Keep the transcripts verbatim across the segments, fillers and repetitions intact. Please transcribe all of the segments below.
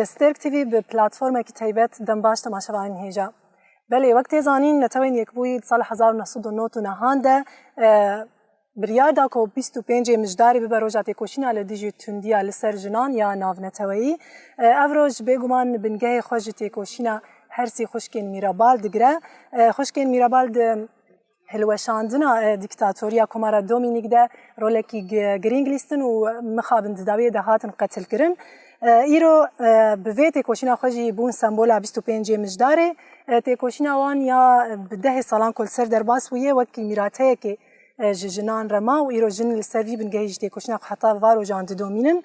Stêrk T V bi platformekî taybet dem baş temaşevanên hêja. Belê, wek tê zanîn, Netewên Yekbûyî di sala hezar û neh sed û nod û nehan de, e, biryar da ku bîst û pêncê Mijdarê bibe roja têkoşîna li dijî tundiya li ser jinan ya navneteweyî. E, ev roj bêguman bingehê xwe ji têkoşîna hersî xwişkên Mîrabal digire. E, xwişkên Mîrabal di hilweşandina, e, dîktatoriya Komara Domînîk de rolekî gi-, girîng lîstin û mixabin di dawiyê de hatin qetilkirin. E, îro, e, bi vê têkoşîna xwe jî bûn sembola bîst û pêncê Mijdarê. E, têkoşîna wan ya bi dehê salan ku li ser derbas bûye wekî mîrateyekê, e, ji jinan re ma û îro jin li ser vî bingehî ji têkoşîna xwe heta va rojan didomînin.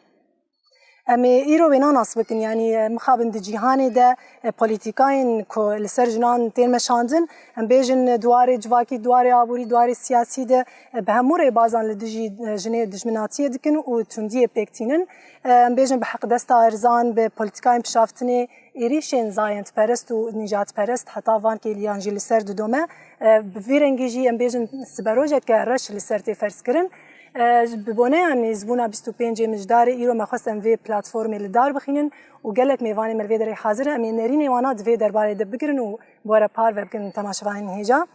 Em ê îro wêna nas bikin, yanî, e, mixabin di cîhanê de, e, polîtîkayên ku li ser jinan tên meşandin, em bêjin di warê civakî, di warê aborî, di warê siyasî de, e, bi hemû rêbazan li dijî, e, jinê dijminatiyê dikin û tundiyê pêk tînin. E, em bêjin bi heqdesta erzan, bi polîtîkayên pişaftinê, êrîşên zayendperest û nîjadperest heta van kêliyan jî li ser didome. E, bi vî rengî jî em bêjin siberojeke reş li ser tê ferzkirin. E, ji, bi boneya nêzbûna bîst û pêncê Mijdarê îro me xwest em vê platformê li dar bixînin û gelek mêvanê me li vê derê hazir in. Em ê nerînê wana di vê derbarê de bigirin û bi we re parve bikin temaşevanên hêja.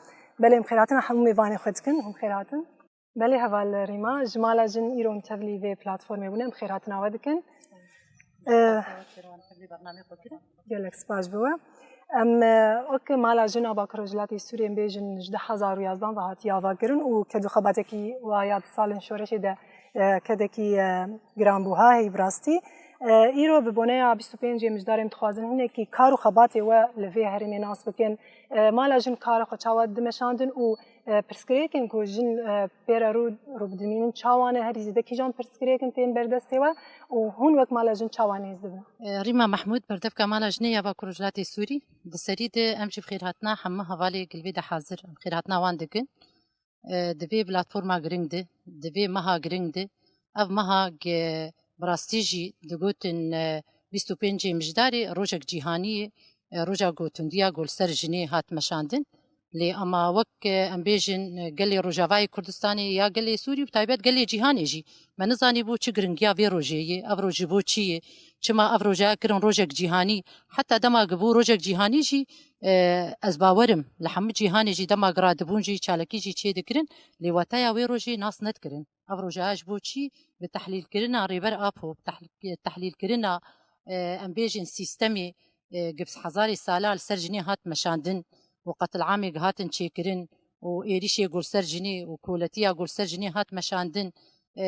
Belê, em xêrhatina hemû mêvanê xwe dikin. Hûn xêrhatin. Belê heval Rîma, ji Mala Jin îro hûn tevlî vê platformê bûne, em xêrhatina we dikin. E, Gelek spas bi we. Em, e, wek Mala Jin a Bakur Rojhilatê Sûriyê, em bêjin ji du hezar û yazdan ve hatiye avakirin û ked û xebatekî wa ya di salên şoreşê de, e, kedekî, e, giranbûha heye bi rastî. E, îro bi boneya bîst û pêncê Mijdarê em dixwazin hinekî kar û xebatê we li vê herêmê nas bikin. E, Mala Jin kara xwe çawa dimeşandin û E, pirsgirêkên ku jin, e, pê re rû, rû bidimînin çawa ne, herî zêde kîjan pirsgirêkin tên ber destê we û hûn wek Mala Jin çawa nêz dibin? E, Rîma Mehmûd, berdevka Mala Jinê ya Bakur Rojhilatê Sûrî, di serî de em jî bi xêrhatina hemû hevalê gilvê de hazir, em xêrhatina wan dikin. E, di vê platforma giring de, di vê meha giring de, ev meha ge bi rastî jî digotin, e, bîst û pêncê Mijdarê rojek cîhanî ye, e, roja ku tundiya ku li ser jinê hat meşandin. Lê ema wek, e, em bêjin, e, gelê Rojavayê Kurdistanê ya gelê Sûrî û bi taybet gelê cîhanê jî me nizanîbû çi giringiya vê rojê ye, ev roj ji bo çi ye, çima ev roja kirin rojek cîhanî, heta dema ku bû rojek cîhanî jî, e, ez bawerim li hemû cîhanê jî dema ku radibûn jî çalakî jî çê dikirin, lê wateya wê rojê nas nedikirin. Ev roja ji bo çi? Bi tehlîlkirina Rêber Apo, bi tehl-, tehlîlkirina, e, em bêjin sîstemê, e, ku bi hezarê sala li ser jinê hat meşandin û qetilamê ku hatin çêkirin û êrîşê ku li ser jinê û koletiya ku li ser jinê hat meşandin, e,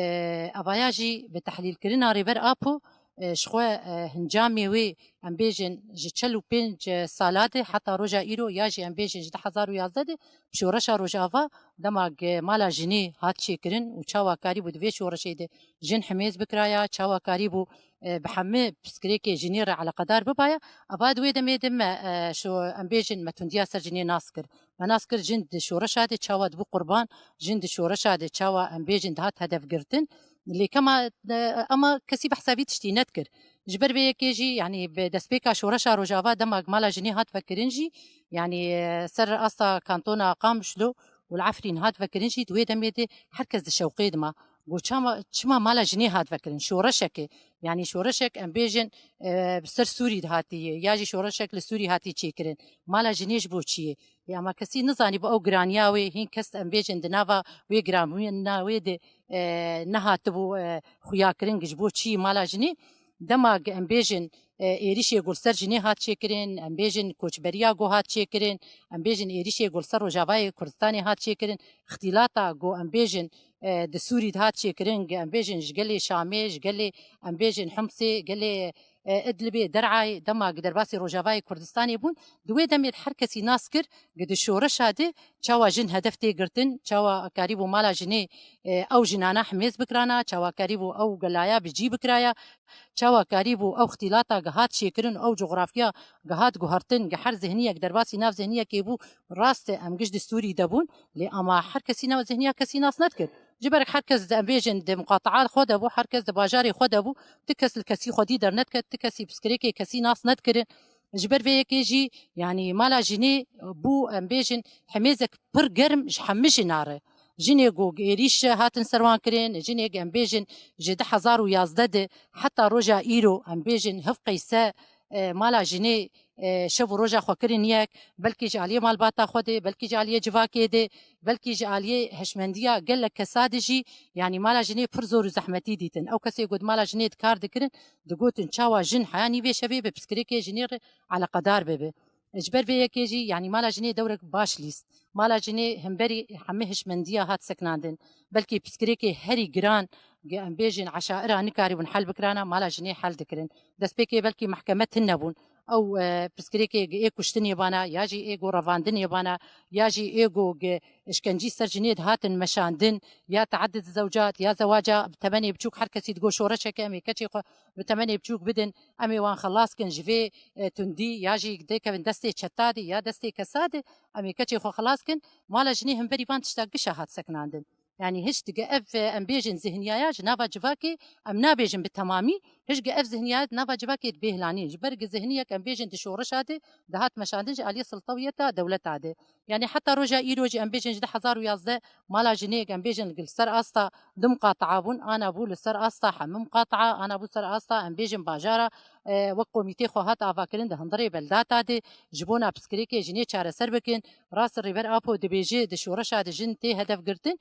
evaya jî bi tehlîlkirina Rêber Apo, e, ji xwe, e, hincamê wê, em bêjin, ji çel û pênc sala de heta roja îro ya jî em bêjin ji du hezar û yazdeh de bi şoreşa Rojava dema ku Mala Jinê hat çêkirin û çawa karîbû di vê şoreşê de jin himêz bikiraya, çawa karîbû, e, bi hemî pirsgirêkê jinê re eleqedar bibaya, eva di wê demê de me, e, şo-, em bêjin me tundiya ser jinê nas kir. Me nas kir jin di şoreşa de çawa dibû qurban, jin di şoreşa de çawa em bêjin dihat hedefgirtin. Lê kema, e, ema kesî behsa vî tiştî nedikir. Ji ber vê yekê jî, yanî bi destpêka şoreşa Rojava dema ku Mala Jinê hat vekirin jî, yanî, e, ser asta kantona Qamişlo û li Efrîn hat vekirin jî, di wê demê de her kes di şewqê de ma. Got, çama, çima Mala Jinê hat vekirin? Şoreşekê, yanî şoreşek em bêjin, e, bi ser Sûrî de hatiye, ya jî şoreşek li Sûrî hatiye çêkirin. Mala Jinê ji bo çi ye? Ê, ama kesî nizanî bi ew giraniya wê, hîn kes em bêjin di nava wê giranbûna wê de, e, nehatibû, e, xuyakirin ji bo çi Mala Jinê. Dema em bêjin, e, êrîşê ku li ser jinê hat çêkirin, em bêjin koçberiya ku hat çêkirin, em bêjin êrîşê ku li ser Rojavayê Kurdistanê hat çêkirin, îxtîlata ku em bêjin, e, di Sûrî de hat çêkirin, em bêjin ji gelê Şamê, ji gelê, em bêjin Himsê, gelê, e, Idlibê, Derayê, dema ku derbasî Rojavayê Kurdistanê bûn, di wê demê de her kesî nas kir ku di şoreşa de çawa jin hedef tê girtin, çawa karîbû Mala Jinê, e, ew jinana himêz bikirana, çawa karîbû ew gelaya bi cî bikiraya, çawa karîbû ew îxtîlata ku hat çêkirin, ew cografya ku hat guhertin, ku her zihniyek derbasî nav zihniyekê bû, rast e, em giş di Sûrî de bûn, lê ama her kesî nav zihniya kesî nas nedikir. Ji ber her kes di, em bêjin, di muqataa xwe de bû, her kes di bajarê xwe de bû, ti kes li kesî xwedî dernediket, ti kesî pirsgirêkê kesî nas nedikirin. Ji ber vê yekê jî, yanî Mala Jinê bû, em bêjin, himêzek pir germ ji hemî jina re. Jinê ku êrîş hatin ser wan kirin, jinê em bêjin ji du hezar û yazdeh de heta roja îro em bêjin hiv qeyse, e, mala jinê, e, şev û roja xwe kirin yek, belkî ji aliyê malbata xwe de, belkî ji aliyê civakê de, belkî ji aliyê hişmendiya gelek kesa de jî, yanî mala jinê pir zor û zehmetî dîtin. Ew kesê ku di mala jinê di kar dikirin, digotin çawa jin heya nîvê şevê bi piskirêkê jinê re eleqedar bibe. Ji ber vê yekê jî, yanî mala jinê dewrek baş lîst. Mala jinê hemberî hemî hişmendiya hat sekinandin. Belkî piskirêkê herî giran, ge em bêjin eşaira nikarîbûn hel bikirana, mala jinê hel dikirin. Destpêkê belkî mehkeme tune bûn. Ew, e, piskirêkê ge ê kuştinê bana, ya jî ê go revandinê bana, ya jî ê go ge işkencî ser jinê dihatin meşandin, ya teedid zewcat, ya zewaca bi temenê biçûk, her kesî digo şoreşeke em ê keçê xwe bi temenê biçûk bidin, em ê wan xelas kin ji vê, e, tundî, ya jî dêkevin destê çeta de ya destê kesa de, em ê keçê xwe xelas kin. Mala jinê hemberî van tişta gişa hat sekinandin. Yanî hiç dige ev, e, em bêjin zihniyaya ji nava civakê, em nabêjin bi temamî, hiç ge ev zihniyaya di nava civakê dibêhlanî. Ji ber gi zihniyek em bêjin di şoreşa de, dihat meşandin ji aliyê siltewiyeta dewleta de. Yanî heta roja îro jî em bêjin ji du hezar û yazdeh mala jinê em bêjin li ser asta du muqataa bûn, ana bû li ser asta hemû muqataa, ana bû ser asta em bêjin bajara, e, wek komîtê xwe hat avakirin di hundirê beldata de ji bona piskirêkê jinê çareser bikin. Rast Rêber Apo dibêje di şoreşa de jin tê hedef girtin.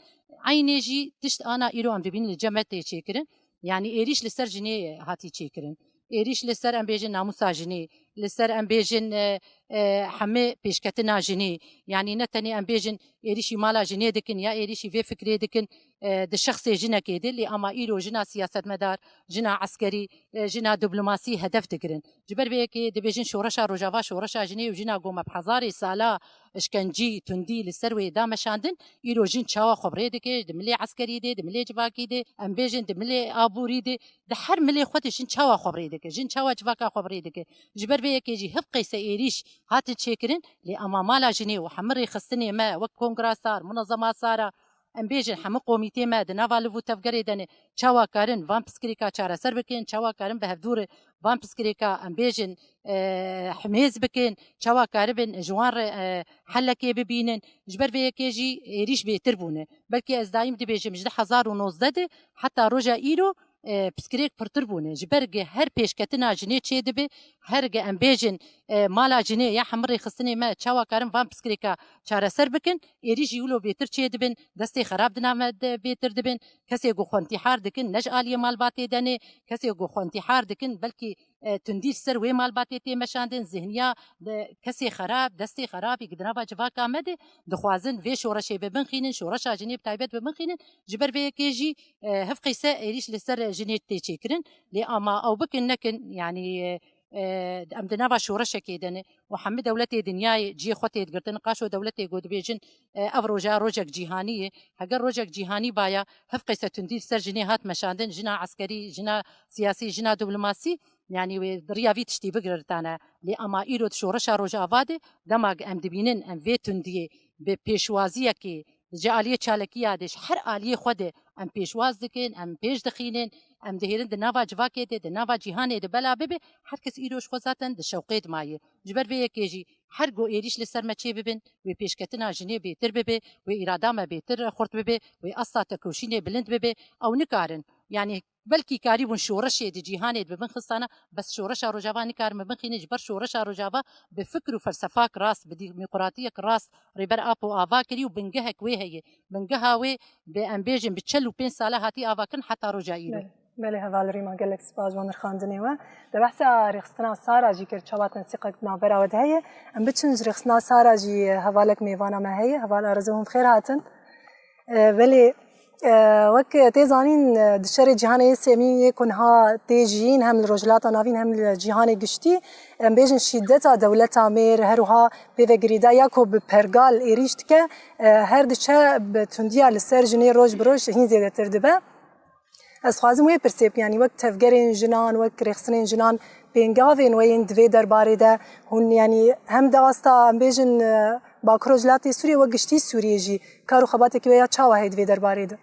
Eynê jî tişt ana îro em dibînin li cem me tê çêkirin. Yanî êrîş li ser jinê hatî çêkirin. Êrîş li ser em bêjin namûsa jinê, li ser em bêjin, e, e, hemî pêşketina jinê. Yanî ne tenê em bêjin êrîşî mala jinê dikin ya êrîşî vê fikrê dikin, e, di şexsê jinekê de, lê ama îro jina siyasetmedar, jina eskerî, e, jina diplomasî hedef digirin. Ji ber vê yekê dibêjin şoreşa Rojava, şoreşa jinê û jina ku me bi hezarê sala işkencî, tundî li ser wê da meşandin, îro jin çawa xwe bi rê dike, di milê eskerî de, di milê civakî de, em bêjin di milê aborî de, di her milê xwe de jin çawa xwe bi rê dike, jin çawa civaka xwe bi rê dike. Ji ber vê yekê jî hiv qeyse êrîş hatin çêkirin, lê ama mala jinê û hemî rêxistinê me wek Kongra Sar, Munezema Sara, em bêjin hemî komîtê me di nava liv û tevgerê de ne, çawa karin van piskirêka çareser bikin, çawa karin bi hevdû re van piskirêka em bêjin, e, himêz bikin, çawa karibin ji wan re, e, helekê bibînin. Ji ber vê yekê jî êrîş bêtir bûne. Belkî ez daîm dibêjim ji du hezar û nozdeh de heta roja îro, e, piskirêk pirtir bûne. Ji ber ge her pêşketina jinê çêdibe, her ge em bêjin, e, mala jinê ya hemî rêxistinê me çawa karin van piskirêka çareser bikin, êrîş jî wilo bêtir çêdibin, destê xerab di nav me de bêtir dibin. Kesê ku xwe întîhar dikin, ne ji aliyê malbatê de ne, kesê ku xwe întîhar dikin, belkî, e, tundî li ser wê malbatê tê meşandin, zihniya, e, kesê xerab, destê xerabî di nava civaka me de, dixwazin vê şoreşê bibinxînin, şoreşa jinê bi taybet bibinxînin. Ji ber vê yekê jî, e, hiv qeyse êrîş li ser jinê tê çêkirin. Lê ama ew bikin nekin, yanî, e, e, em di nava şoreşekê de ne û hemî dewletê dinyayê cihê xwe tê digirtin. Qaşo dewletê ku dibêjin, e, ev roja rojek cîhanî ye. Heger rojek cîhanî baya, hiv qeyse tundî li ser jinê hat meşandin, jina eskerî, jina siyasî, jina diplomasî, yanî wê riya vî tiştî bigirtane. Lê ama îro di şoreşa Rojava de, dema em dibînin em vê tundiyê bi pêşwaziyekê ji aliyê çalekiya de, ji her aliyê xwe de em pêşwaz dikin, em pêş dixînin, em dihêlin di nava civakê de, di nava cîhanê de bela bibe, her kes îro ji xwe zaten di şewqê de maye. Ji ber vê yekê jî her go êrîş li ser me çê bibin, wê pêşketina jinê bêtir bibe, wê îrada me bêtir xurt bibe, wê asta tekoşînê bilind bibe, ew nikarin. Yanî belkî karîbûn şoreşê di cîhanê de bibin xistana, bes şoreşa Rojava nikarin bibinxînin, ji ber şoreşa Rojava bi fikr û felsefak rast, bi demokratiyek rast Rêber Apo ava kirî û bingehek wê heye. Bingeha wê bi, em bêjin, bi çel û pênc sala hatî avakirin heta roja îro. Belê, belê, heval Rîma, gelek spas ji bo nirxandinê we. Te behsa rêxistina Sara jî kir, çawa tensîqek di navbera we de heye. Em biçin ji rêxistina Sara jî hevalek mêvana me heye. Heval Arezû, hûn bi xêr hatin. E, belê, e, wek tê zanîn, e, di şerê cîhanê yê sêmî yê ku niha tê jiyîn, hem li Rojhilata Navîn hem li cîhanê giştî, em bêjin şîdeta dewleta mêr, her wiha pê ve girêdayî ya ku bi pergal êrîş dike, e, her diçe bi tundiya li ser jinê roj bi roj hîn zêdetir dibe. Ez dixwazim wê pirsê bikim, yanî wek tevgerên jinan, wek rêxistinên jinan, pêngavên we yên di vê derbarê de hûn, yanî hem di asta, em bêjin, e, Bakur Rojhilatê Sûriyê, wek giştî Sûriyê jî kar û xebateke we ya çawa heye di vê derbarê de?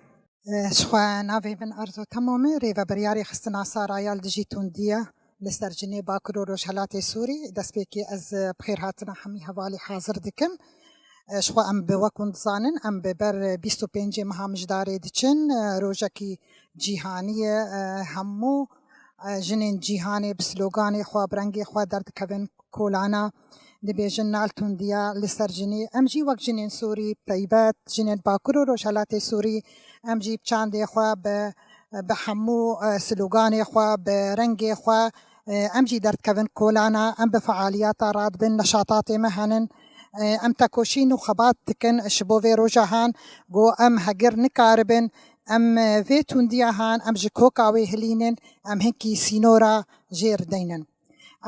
E, ji xwe navê min Arzo Temam e, rêveberiyarê Rêxistina Sara ya li dijî tundiyê li ser jinê Bakur û Rojhilatê Sûrî. Destpêkê ez, e, bi xêrhatina hemî hevalî hazir dikim. E, ji xwe em bi wek hûn dizanin, em bi ber bîst û pêncê meha Mijdarê diçin. E, rojekî cîhanî ye. E, hemû, e, jinên cîhanê bi sloganê xwe, bi rengê xwe derdikevin kolana, dibêjin nal tundiya li ser jinê. Em jî wek jinên Sûrî, bi taybet jinên Bakur û Rojhelatê Sûrî, em jî bi çandê xwe, bi, bi hemû, e, sloganê xwe, bi rengê xwe, e, em jî derdikevin kolana, em bi fealiyeta radibin, neşatatê me henin. E, em tekoşîn û xebat dikin ji bo vê roja han, ku em hegir nikaribin, em, e, vê tundiya han, em ji koka wê hilînin, em hinkî sînora jêr deynin.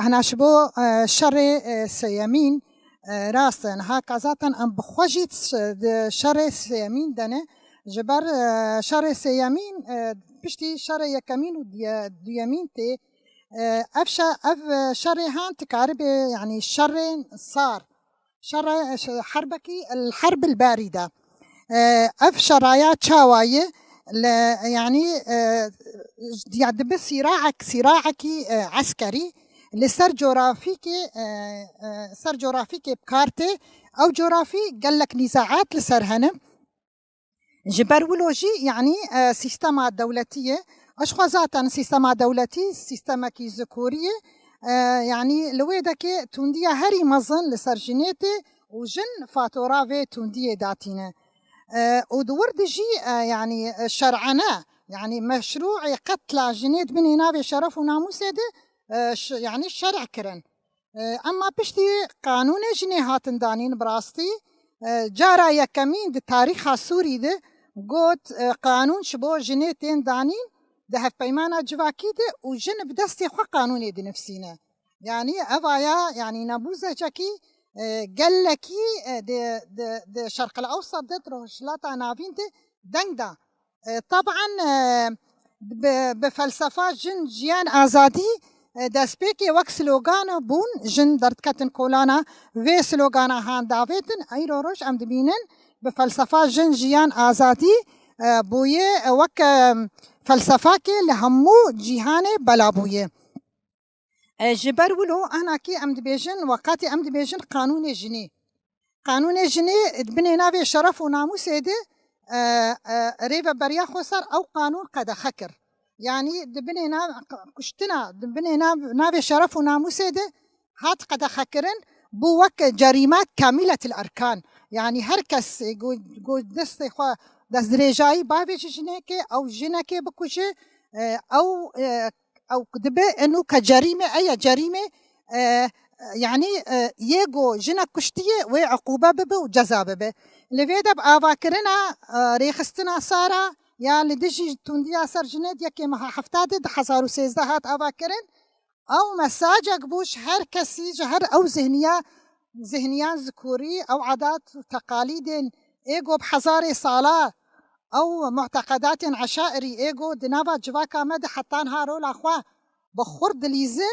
Ehna ji bo, e, şerê, e, sêyemîn, e, rast e. Niha ka zaten em bi xwe jî di şerê sêyemîn de ne. Ji ber, e, şerê sêyemîn, e, piştî şerê yekemîn û diye-, duyemîn tê, e, ev şe-, ev, e, şerê han dikaribe, yanî şerên sar. Şerê, şe-, herbekî el herb el barîde. E, ev şeraya çawa ye? Li, yanî, e, ya dibe sîraek-, sîraekî, e, eskerî li ser coğrafîkê, e, e, ser coğrafîkê bi kar tê. Ew coğrafî gelek nîzaat li ser hene. Ji ber wilo jî, yanî, e, sîstema dewletî ye. Ji xwe zaten sîstema dewletî sîstemekî zikorî ye. E, yanî li wê dekê tundiya herî mezin li ser jinê tê û jin fatora vê tundiyê datîne. E, û di wir de jî, e, yanî, e, şer'ane, yanî meşrû'ê qetla jinê di binê navê şeref û namûsê de, e, ş-, yanî şer'e kirin. E, emma piştî qanûnê jinê hatin danîn, bi rastî, e, cara yekemîn di tarîxa Sûrî de got, e, qanûn ji bo jinê tên danîn di hevpeymana civakî de û jin bi destê xwe qanûnê dinivsîne. Yanî ev aya, yanî nebûzecekî, e, gelekî, e, di, di, di Şerqil Ewsat de, di Rojhilata Navîn de deng da. E, teban, e, bi, bi felsefa jin, jiyan, azadî, e, destpêkê wek slogan bûn, jin derdiketin kolana vê slogana han davêtin. Eyro roj em dibînin bi felsefa jin, jiyan, azadî, e, bûye, e, wek, e, felsefakê li hemû cîhanê bela bûye. E, ji ber wilo, anakî em dibêjin, weqatî em dibêjin qanûnê jinê. Qanûnê jinê di binê navê şeref û namûsê de, e, e, Rêveberiya Xweser ew qanûn qedexe kir. Yanî di binê nav-, kuştina, di binê nav-, navê şeref û namûsê de hat qedexekirin, bû wek cerîme kamîletil erkan. Yanî her kes, e, ku, ku destê xwe destdirêjayî bavêje jinekê, ew jinekê bikuje, e, ew, e, ew dibe eno ke cerîme, eye cerîme, e, yanî, e, yê ku jinek kuştiye wê eqûbe bibe û ceza bibe. Li vê de bi avakirina, e, rêxistina sara ya li dijî tundiya ser jinê di yekê meha hefta de du hezar û sêzdeh hat avakirin. Ew mesajek bû ji her kesî, ji her ew zihniya, zihniyan zikorî, ew adat û teqalîdên ê ku bi hezarê sala, ew muteqedatên eşairî ê ku di nava civaka me de heta niha rola xwe bi xurt dilîze,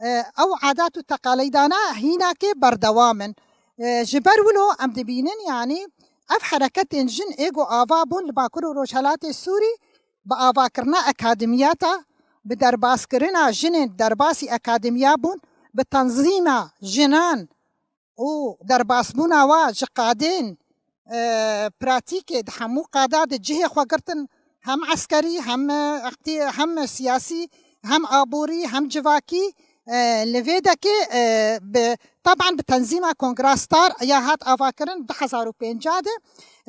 e, ew adat û teqalîdana hînakê berdewam in. E, ji ber wilo em dibînin, yanî ev hereketên jin ê ku ava bûn li Bakur û Rojhelatê Sûrî, bi avakirina akademiyata, bi derbaskirina jinên derbasî akademiya bûn, bi tenzîma jinan û derbasbûna wa ji qadên, e, pratîkê di hemû qada de cihê xwe girtin, hem eskerî, hem, e, iqtî-, hem siyasî, hem aborî, hem civakî, e, li vê dekê, e, bi, teban bi tenzîma Kongra Star ya hat avakirin du hezar û pênc de,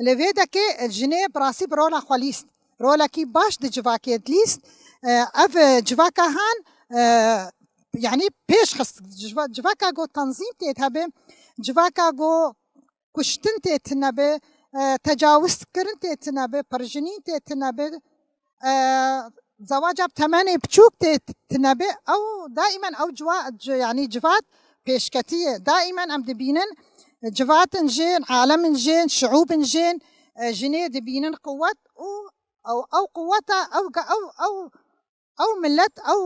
li vê dekê jinê bi rastî bi rola xwe lîst. Rolekî baş di civakê dilîst. E, ev, e, civaka han, e, yanî pêş xist, civa-, civaka ku tenzîm tê hebe, civaka ku kuştin tê tine be, e, tecawizkirin tê tine be, pirjinîn tê tine be, e, zewaca bi temenê biçûk tê tine be, ew daimen ew ciwa-, ci-, yanî civat pêşketî ye. Daimen em dibînin civatên jên, alemên jên, şiûbên jên, e, jinê dibînin quwet û ew, ew quweta, ew ge-, ew, ew, ew milet, ew,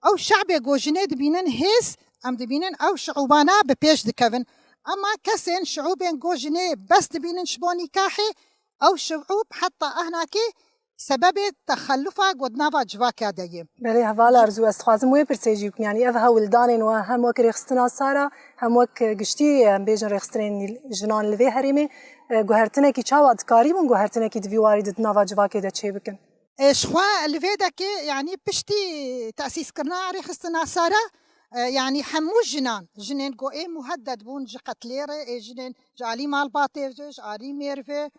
ew şe'bê ku jinê dibînin hêz, em dibînin ew şiûbana bi pêş dikevin. Ema kesên, şiûbên ku jinê bes dibînin ji bo nîkahê, ew şiûb heta ehnakê sebebê texellufa ku di nava civaka de ye. Belê, heval Arzu, ez dixwazim wê pirsê jî bikim. Yanî ev hewldanên we hem wek rêxistina Sara, hem wek giştî, em bêjin, rêxistinên jinan li vê herêmê, e, guhertinekî çawa dikarîbûn, guhertinekî di vî warî de di nava civakê de çêbikin? E, ji xwe li vê dekê, yanî piştî tesîskirina rêxistina Sara, e, yanî hemû jinan, jinên ku ê muhedded bûn ji qetlê re, ê jinên ji alî malbatê ve, ji alî mêr ve,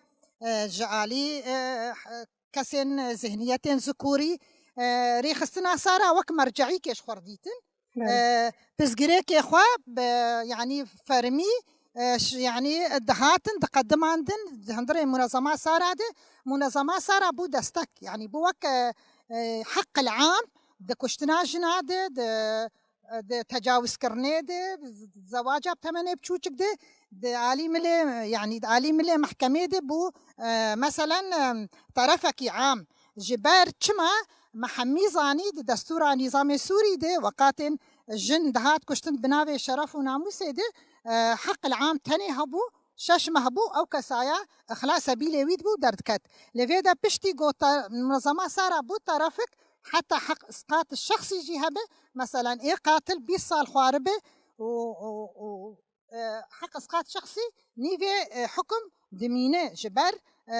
e, ji alî, e, kesên zihniyetên zikurî, e, rêxistina Sara wek merceîkê ji xwe re dîtin. Belê. E, pirsgirêkê xwe bi, yanî fermî, e, ş-, yanî dihatin, diqedimandin, di hundirê munezema Sara de, munezema Sara bû destek, yanî bû wek, e, e, heqil am, di kuştina jina de, di, di tecawizkirinê de, zewaca bi temenê biçûçik de, di alî milê, yanî di alî milê mehkemê de bû, e, meselen, e, terefekî am. Ji ber çima me hemî zanî di destûra nîzamê Sûrî de weqatên jin dihat kuştin bi navê şeref û namûsê de, e, heqil am tenê hebû, şeş meh bû, ew kesaya ixla sebîlê wî dibû derdiket. Lê vê de piştî ku te-, munezema Sara bû terefik, heta heq isqat şexsî jî hebe, meselen ê qatil bîst sal xwaribe û, û, û, e, heq isqat şexsî nîvê, e, hukum dimîne ji ber, e,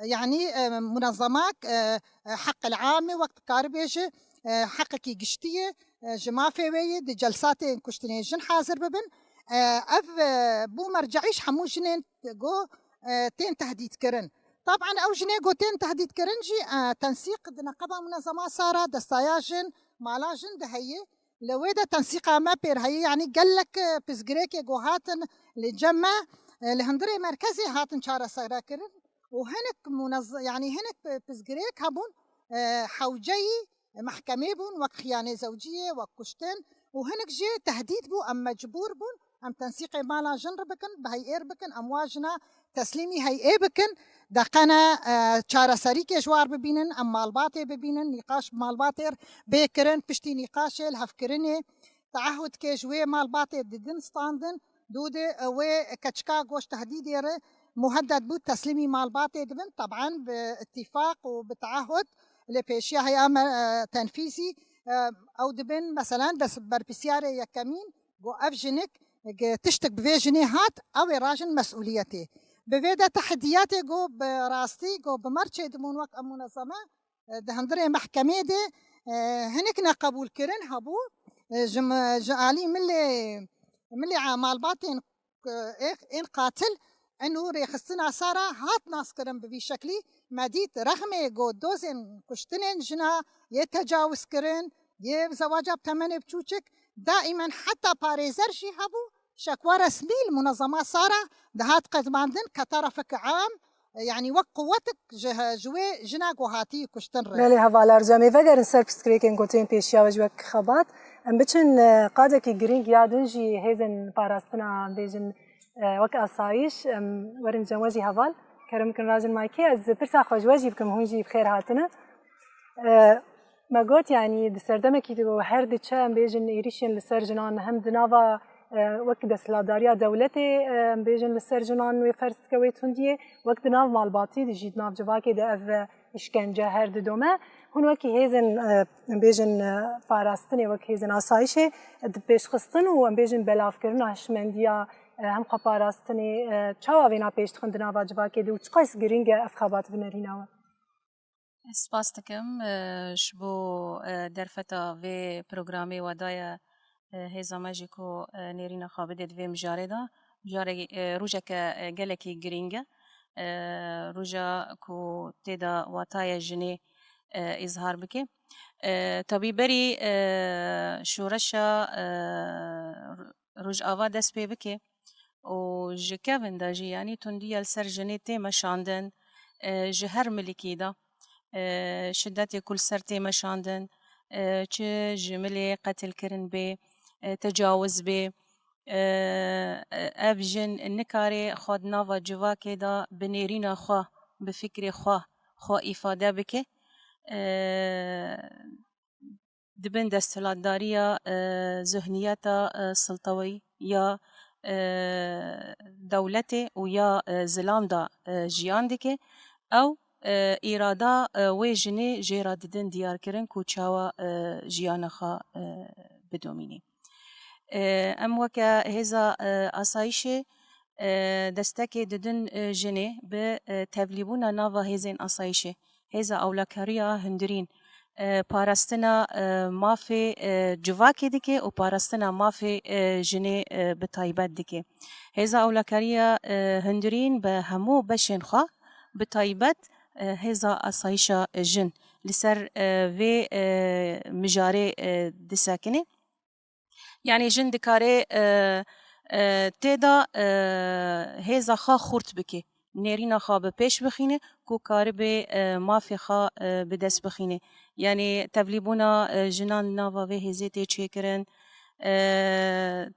yanî, e, munezemak, e, e, heqil am e, wek dikare bêje, e, heqekî giştî ye, e, ji mafê wê yê di celsatên kuştinê jin hazir bibin. E, ev, e, bû merceî ji hemû jinên ku, e, tên tehdîtkirin. Taban ew jinê ku tên tehdîtkirin jî, e, tensîq di neqeba munezema Sara, destaya jin, mala jin de heye. Li wê de tensîqa me pêr heye, yanî gelek, e, pirsgirêkê ku hatin li cem me, e, li hundirê merkezê hatin çareserekirin û hinek munez-, yanî hinek pi-, pirsgirêk hebûn, e, hewceyî mehkemê bûn, wek xiyanê zewciyê, wek kuştin û hinek jî tehdîd bû, em mecbûr bûn, em tensîqê mala jin re bikin, bi heyê re bikin, em wa jina teslîmî heyê bikin, deqene, e, çareserîkê ji war bibînin, em malbatê bibînin, nîqaş bi malbatê re bê kirin, piştî nîqaşê li hevkirinê, teahudkê ji wê malbatê didin standin, dû de, e, wê keçika goş tehdîdê re muhedded bû, teslîmî malbatê dibin, teban bi îtîfaq û bi teahud li pêşiya heya me, e, tenfîzî, e, ew dibin, meselen, des-, berpirsiyarê yekemîn, got, ev jinik, ge-, tiştek bi vê jinê hat, ew ê rajin mesûliyetê. Bi vê de tehdiyatê, got, bi rastî, got, bi merçê dimûn wek em munezeme, e, di hundirê mehkemê de, e, hinek neqebûlkirin hebû, e, ji mi-, ji alî milê, milê a malbatên, e, ê-, ên qatil, eno rêxistina Sara hat naskirin bi vî şeklî. Me dît rexmê got dozên kuştinên jina yê tecawizkirin, yê zewaca bi temenê biçûçik, daîmen heta parêzer jî hebû, şekwa resmî li munezema Sara dihat qedmandin ke terefek am, yanî wek quwetek ji he-, ji wê jina ku hatî kuştin re. Belê, heval Arzu, em ê vegerin ser pirsgirêkên ku tên pêşiya we ji wek xebat. Em biçin, e, qadekî girîng ya din jî hêzên parastina, em bêjin, e, wek asayîş, em werin cem we jî heval. Kerem bikin rajin maykê, ez pirsa xwe ji we jî bikim, hûn jî bi xêr hatine. E, Me got, yanî di serdemekî de her diçe, em bêjin, êrîşên li ser jinan, hem di nava, e, wek desthilatdariya dewletê, e, em bêjin, li ser jinan wê ferz dike wê tundiyê, wek di nav malbatî de jî, di nav civakê de ev, e, îşkence her didome. Hûn wekî hêzên, e, em bêjin, e, parastinê, wek hêzên asayişê, e, di pêşxistin û, em bêjin, belavkirina hişmendiya, e, hem xweparastinê, e, çawa vêna pêş dixin di nava civakê de û çiqas girîng e ev xebat bi nerîna we? Ez spas dikim, e, ji bo, e, derfeta vê programê we daye, e, hêza me jî ku, e, nêrîna xwe bidê di vê mijarê de. Mijarê, e, rojeke, e, gelekî girîng e. E, roja ku tê de wataya jinê, e, îzhar bike. E, tabî berî, e, şoreşa, e, Rojava dest pê bike û ji kevin de jî, yanî tundiya li ser jinê tê meşandin, e, ji her milikî de, e, şidetê ku li ser tê meşandin, e, çi ji milê qetilkirin bê, e, tecawiz bê, e, ev jin nikare xwe di nava civakê de bi nêrîna xwe, bi fikrê xwe, xwe îfade bike. E, di bin desthilatdariya, e, zihniyeta, e, siltewî ya, e, dewletê û ya, e, zilam de, e, jiyan dike. Ew e, îrada, e, wê jinê jê re didin diyarkirin ku çawa, e, jiyana xwe, e, bidomînî. E, em weke hêza, e, asayîşê, e, destekê didin, e, jinê bi, e, tevlîbûna nava hêzên asayîşê, hêza ewlekariya hundirîn, e, parastina, e, mafê, e, civakê dike û parastina mafê, e, jinê, e, bi taybet dike. Hêza ewlekariya, e, hundirîn bi hemû beşên xwe, bi taybet, e, hêza asayîşa jin li ser, e, vê, e, mijarê, e, disekine. Yanî jin dikare, e, e, tê de, e, hêza xwe xurt bike, nêrîna xwe bi pêş bixîne ku karibe, e, mafê xwe, e, bi dest bixîne. Yanî tevlîbûna, e, jinan di nava vê hêzê tê çêkirin, e,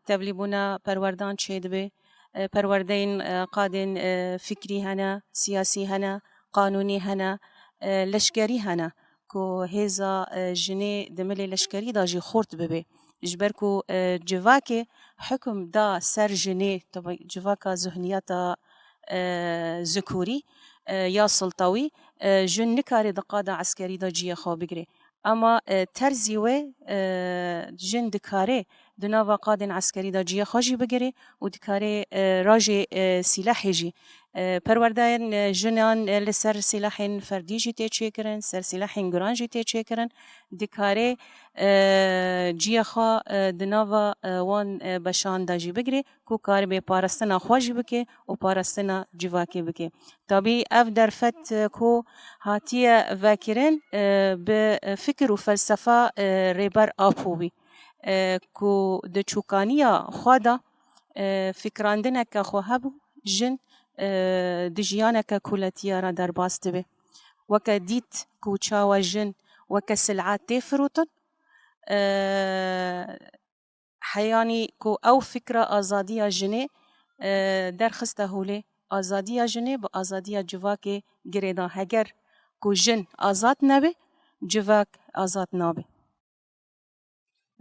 tevlîbûna perwerdan çêdibe. E, perwerdeyên, e, qadên, e, fikrî hene, siyasî hene, qanûnî hene, e, leşkerî hene ku hêza, e, jinê di milê leşkerî de jî xurt bibe. Ji ber ku, e, civakê hukm da ser jinê, tabi civaka zihniyeta, e, zikûrî, e, ya siltewî, e, jin nikare di qada eskerî de cihê xwe bigire. Ama, e, terzî wê, e, jin dikare di nava qadên eskerî de cihê xwe jî bigire û dikare, e, rajê, e, sîlehê jî, e, perwerdeyên, e, jinan, e, li ser sîlehên ferdî jî tê çêkirin, ser sîlehên giran jî tê çêkirin, dikare, e, cihê xwe, e, di nava, e, wan, e, beşan de jî bigire ku karibe parastina xwe jî bike û parastina civakê bike. Tabî ev derfet, e, ku hatiye vekirin, e, bi fikir û felsefa, e, Rêber Apo bî, e, ku di çûkaniya xwe de, e, fikrandineke xwe hebû, jin, e, di jiyaneke kuletiya re derbas dibe. Weke dît ku çawa jin weke sil'a tê firotin, e, heyanî ku ew fikra azadiya jinê, e, derxiste holê, azadiya jinê bi azadiya civakê girêdan. Heger ku jin azad nebe, civak azad nabe.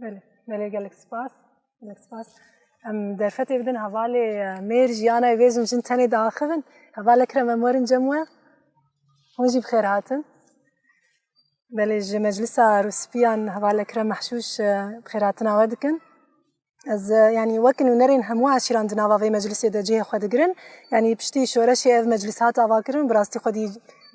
Belê, belê, gelek spas. Gelek spas. Em derfetê bidin hevalê, e, mêr jiyana bêjin jin tenê diaxivin. Heval Ekrem, em werin cem we. Hûn jî bi xêr hatin. Belê, ji Meclisa Rûspiyan heval Ekrem Mehşûş, e, bi xêrhatina we dikin. Ez, e, yanî wek nûnerên hemû eşîran di nava vê meclisê de cihê xwe digirin. Yanî piştî şoreşê ev meclis hat avakirin, bi rastî xwedî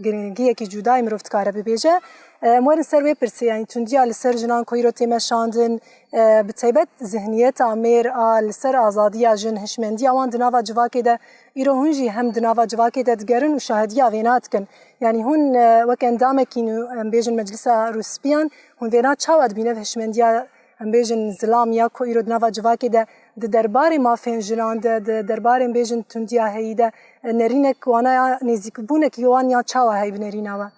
girîngiyekî cudayî mirov dikare bibêje. E, em werin ser wê pirsê, yanî tundiya li ser jinan ku îro tê meşandin, e, bi taybet zihniyeta mêr a li ser azadiya jin, hişmendiya wan di nava civakê de, îro hûn jî hem di nava civakê de digerin û şahediya vêna dikin. Yanî hûn, e, wek endamekî nû, em bêjin Meclisa Rûspiyan, hûn vêna çawa dibîne, hişmendiya, em bêjin, zilam ya ku îro di nava civakê de di derbarê mafên jinan de, di derbarê, em bêjin, tundiya heyî de, e, nerînek wana ya nêzîkbûnekî wan ya çawa heye bi nerîna we?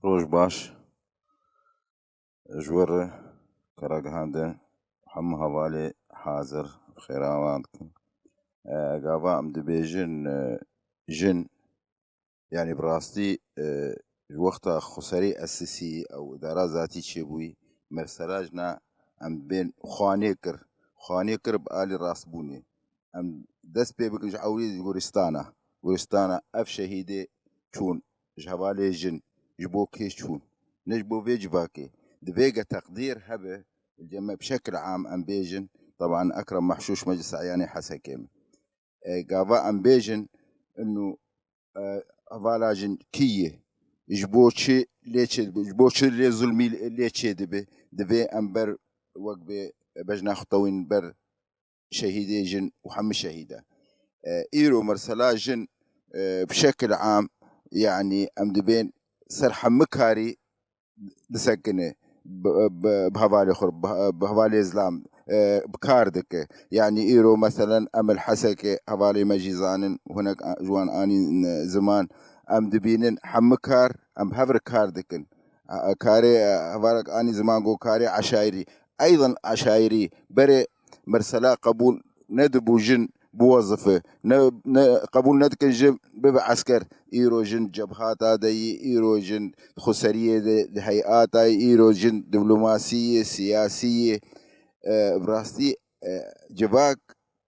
Roj baş. Ji we re karargehan de hemû hevalê hazir bi xêra wan dikim. E, gava em dibêjin, e, jin, yanî bi rastî, e, ji wexta xweserî esisî ew îdara zatî çêbûyî, mesela jina em bên xwanê kir. Xwanê kir bi alî rastbûnê. Em dest pê bikin ji ewlî ji Guristana. Guristana ev şehîdê çûn ji hevalê jin, ji bo kê çûn? Ne ji bo vê civakê. Divê ge teqdîr hebe, li cem me bi şekil am em bêjin, teban Ekrem Mehşûş me ji Seyanê Hesekê me. E, gava em bêjin, inu, e, hevala jin kî ye? Ji bo çi lê çê dibe? Ji bo çi lê zulmî lê çê dibe? Divê em ber wek bê bejna xwe tewîn ber şehîdê jin û hemî şehîda. E, îro mesela jin, e, bi şekil am, yanî em dibên ser hemî karî disekine, bi, bi, bi hevalê xwe, bi, bi hevalê zilam, e, bi kar dike. Yanî îro meselen em li Hesekê hevalê me jî zanin, hinek a-, ji wan anîn, e, ziman, em dibînin hemî kar, em bi hev re kar dikin. A, a, karê, e, hevalek anî ziman got karê eşayirî. Eydan eşayirî berê mesela qebûl nedibû jin biwezife. Ne, ne, qebûl nedikin jin bibe esker. Îro jin cebhata de yî, îro jin di xweseriyê de, di heyata yî, îro jin diplomasî yê, siyasî yê. E, bi rastî, e, civak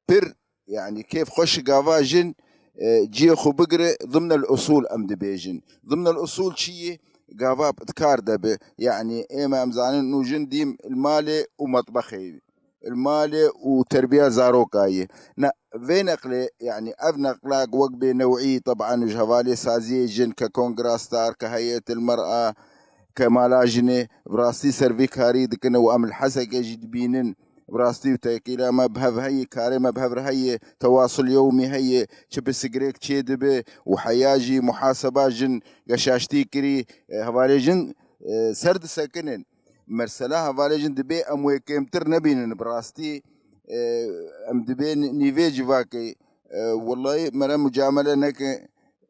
pir, yanî kêf xweş gava jin, e, cihê xwe bigire, ضمن الأصول em dibêjin. ضمن الأصول çi ye? Gava bi kar de bi. Yanî ême em zanin nû jin dîm li malê û metbexê, li malê û terbiya zaroka ye. Na, vê neqlê, yanî ev neqlak wek bê newî, teban ji hevalê saziyê jin ke Kongra Star, ke Heyet el Mer'a, ke mala jinê, bi rastî ser vî karî dikin û em li Hesekê jî dibînin. Bi rastî û tekîla me bi hev heye, karê me bi hev re heye, tewasul yewmî heye, çi pisigirêk çê dibe û heya jî muhaseba jin geşaştî kirî, e, hevalê jin, e, ser disekinin. Mesela hevalê jin dibê em wê kêmtir nebînin bi rastî, e, em dibê nîvê civakê, e, wellahî mere mucamele neke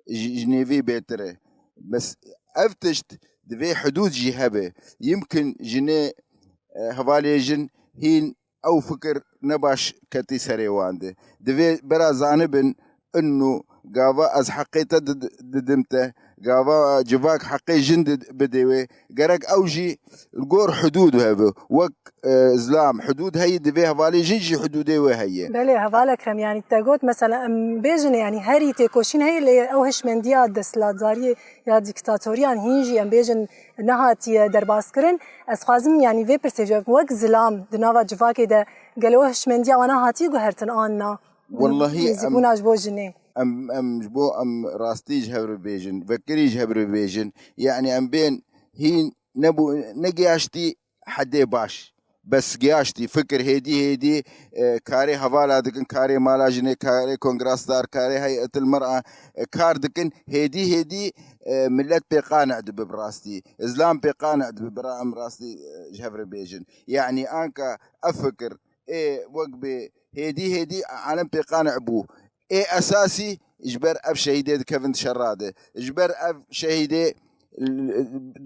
ji, ji nêvî bêtir e. Bes ev tişt divê hidûd jî hebe. Yimkin jinê, e, hevalê jin hîn ew fikir ne baş ketî serê wan de. Divê bera zanibin, innu gava ez heqê te did-, didim te, gava civak heqê jin did-, bidê wê. Gerek ew jî li gor hidûd hebe. Wek, e, zlam, hidûd heye, divê hevalê jin jî hidûdê wê heye. Belê, heval Ekrem, yanî te got, mesela, em bêjin, yanî herî têkoşîn heye, lê ew hişmendiya desthilatdariyê ya dîktatoriyan hîn jî, em bêjin, nehatiye derbaskirin. Ez xwazim, yanî vê pirsê ji wek zilam di nava civakê de gelo hişmendiya wana hatiye guhertin an na? Wellahî, em, nêzîkbûna ji bo jinê. Em, em ji bo em rastî ji hev re bêjin, vekirî ji hev re bêjin. Yanî em bên hîn nebû, negiyaştî hedê baş. Bes giyaştî fikir hêdî hêdî, e, karê hevala dikin, karê mala jinê, karê Kongra Star, karê Heyet el Mer'a, e, kar dikin. Hêdî hêdî, e, millet pê qane dibe bi rastî. Zlam pê qane dibe, bira em rastî, e, ji hev re bêjin. Yanî anka ev fikir ê wek bê hêdî hêdî alem pê qane bû. Ê esasî ji ber ev şehîdê dikevin di şera de. Ji ber ev şehîdê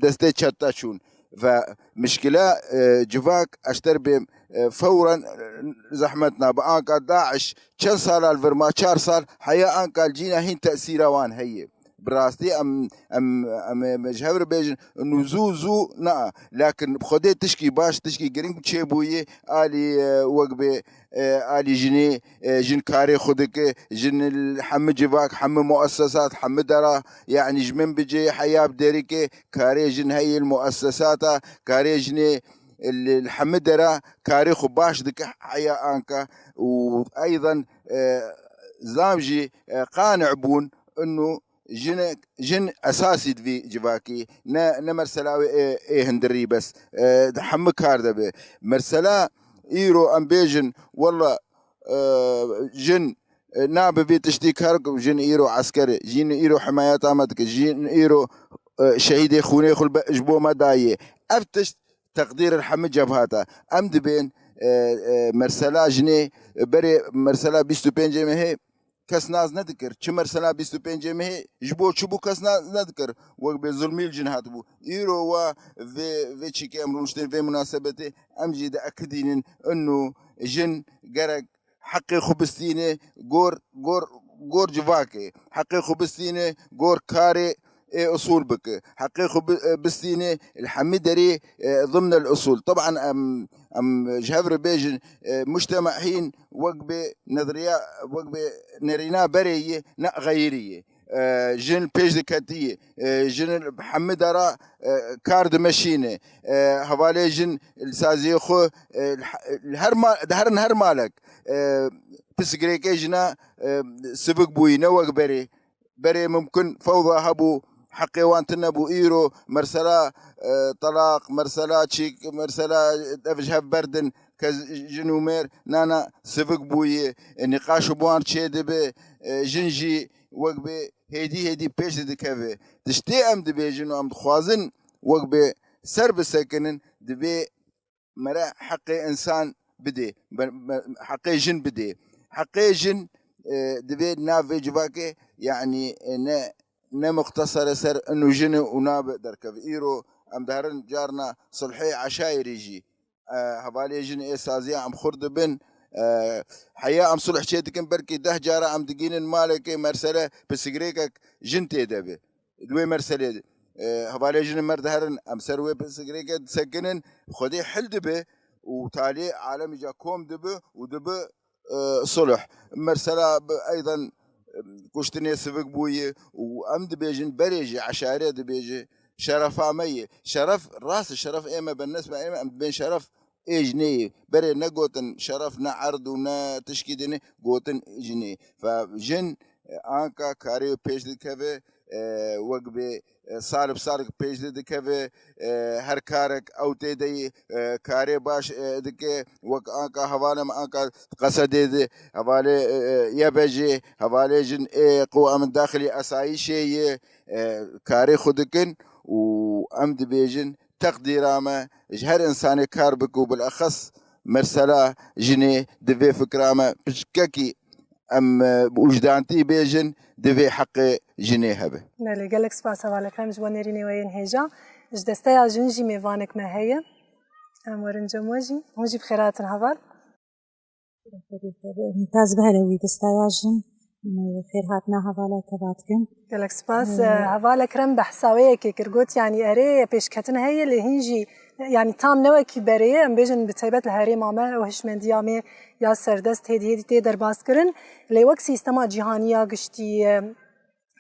destê çeta çûn. Ve mişkila, e, civak eşter bêm, e, fewren, e, zehmet nabe. Anka DAIŞ çend sala li vir ma, çar sal, heya anka li cîna hîn tesîra wan heye. Bi rastî em, em, em, em ji hev re bêjin, nû zû, zû, na. Lakin bi Xwedê tişkî baş, tişkî giring çêbûyî, alî, e, wek bê, e, alî jinê, e, jin karê xwe dike, jin li hemî civak, hemî muessesat, hemî dera, yanî ji min bicê heya bi derikê, karê jin heye li muessesata, karê jinê li, li hemî dera karê xwe baş dike heya anka û eydan, e, zam jî, e, qane bûn, innu jinek, jin esasî di vî civakî, ne, ne mersela wê ê, ê hundirî bes, e, di hemî kar de be. Mersela îro em bêjin, wela, e, jin, e, nabe vê tiştî kar, jin îro esker e, jin îro himayeta me dike, jin îro, e, şehîdê xûnê xwe be-, ji bo me daye. Ev tişt teqdîr hemî cebhata. Em dibên, e, e, mersela jinê, e, berê mersela bîst û pêncê mehê kes nas nedikir. Çi mersela bîst û pêncê mehê ji bo çi bû kes nas nedikir. Wek bê zulmî li jin hatibû. Îro wa vê, vê çîkê em rûniştên vê munasebetê em jî diekidînin, innu jin gerek heqê xwe bistîne gor, gor, gor civakê. Heqê xwe bistîne gor karê ê usûl bike. Heqê xwe bi-, e, bistîne li hemî derê, e, ضمن الأصول. Teban em, em ji hev re bêjin, e, mujtema hîn wek bê nediriya, wek bê nerîna berê ye, ne xeyirî ye. E, jin pêş diketî ye. E, jin bi hemî dera, e, kar dimeşîne. E, hevalê jin li saziyê xwe, e, li he-, li her ma-, diherin her malek. E, pisigirêkê jina, e, sivik bûyî, ne wek berê. Berê mimkun fewda hebû, heqê wan tune bû. Îro mersela, e, telaq, mersela çîk, mersela ev ji hev berdin, ke jin û mêr, na, na, sivik bûyî, e, nîqaş û buwan çê dibe, e, jin jî wek bê hêdî hêdî pêş de dikeve. Tiştê em dibêjin û em dixwazin wek bê ser bisekinin, divê mere heqê însan bidê, be-, be-, heqê jin bidê. Heqê jin, e, divê nav vê civakê, yanî, e, ne, ne muxtesere ser inu jin û nabe derkeve. Îro em diherin carna sulhê eşayirî jî, e, hevalê jin ê saziya em xurt dibin, e, heya em sulh çê dikin, belkî deh cara em digînin malekê mersele pisigirêkek jin tê de be. Di wê merselê de, e, hevalê jin mer diherin, em ser wê pisigirêkê disekinin, Xwedê hil dibe û talê alemî ca kom dibe û dibe, e, sulh. Mersela bi eydan, e, kuştinê sivik bûye û em dibêjin berê jî eşare dibêje şerefa me ye. Şeref, rast şeref ê me, bernes me ê me, em dibên şeref ê jinê ye. Berê negotin şeref ne erd û ne tişkî dinê, gotin jinê. Fe jin, e, anka karê pêş dikeve, e, wek bê, e, sal bi sal pêş de dikeve, e, her karek ew tê de yê, e, karê baş, e, dike, wek anka hevalê me anka Qesedê de hevalê, e, e, Yebe jî, hevalê jin ê ku em daxilî esayîşê yê, e, karê xwe dikin û em dibêjin teqdîra me ji her însanê kar bike û bilexes mesela jinê di vê fikra me piçkekî em, e, wijdantî bêjin, divê heqê jinê hebe. Belê, gelek spas hevalek em ji bo nêrînê we yên hêja. Ji desteya jin jî mêvanek me heye. Em werin cem we jî. Hûn jî bi xêr hatin heval. Mumtaz Behlewî, desteya jin, xêr hatina hevala teva dikin. Gelek spas. Ee, Heval Ekrem behsa wê yekê kir, got, yanî erê pêşketin heye, lê hîn jî, yanî tam ne wekî berê ye, em bêjin bi taybet li herêma me û hişmendiya me ya serdest hêdî hêdî tê derbas kirin. Lê wek sîstema cîhanî ya giştî, e,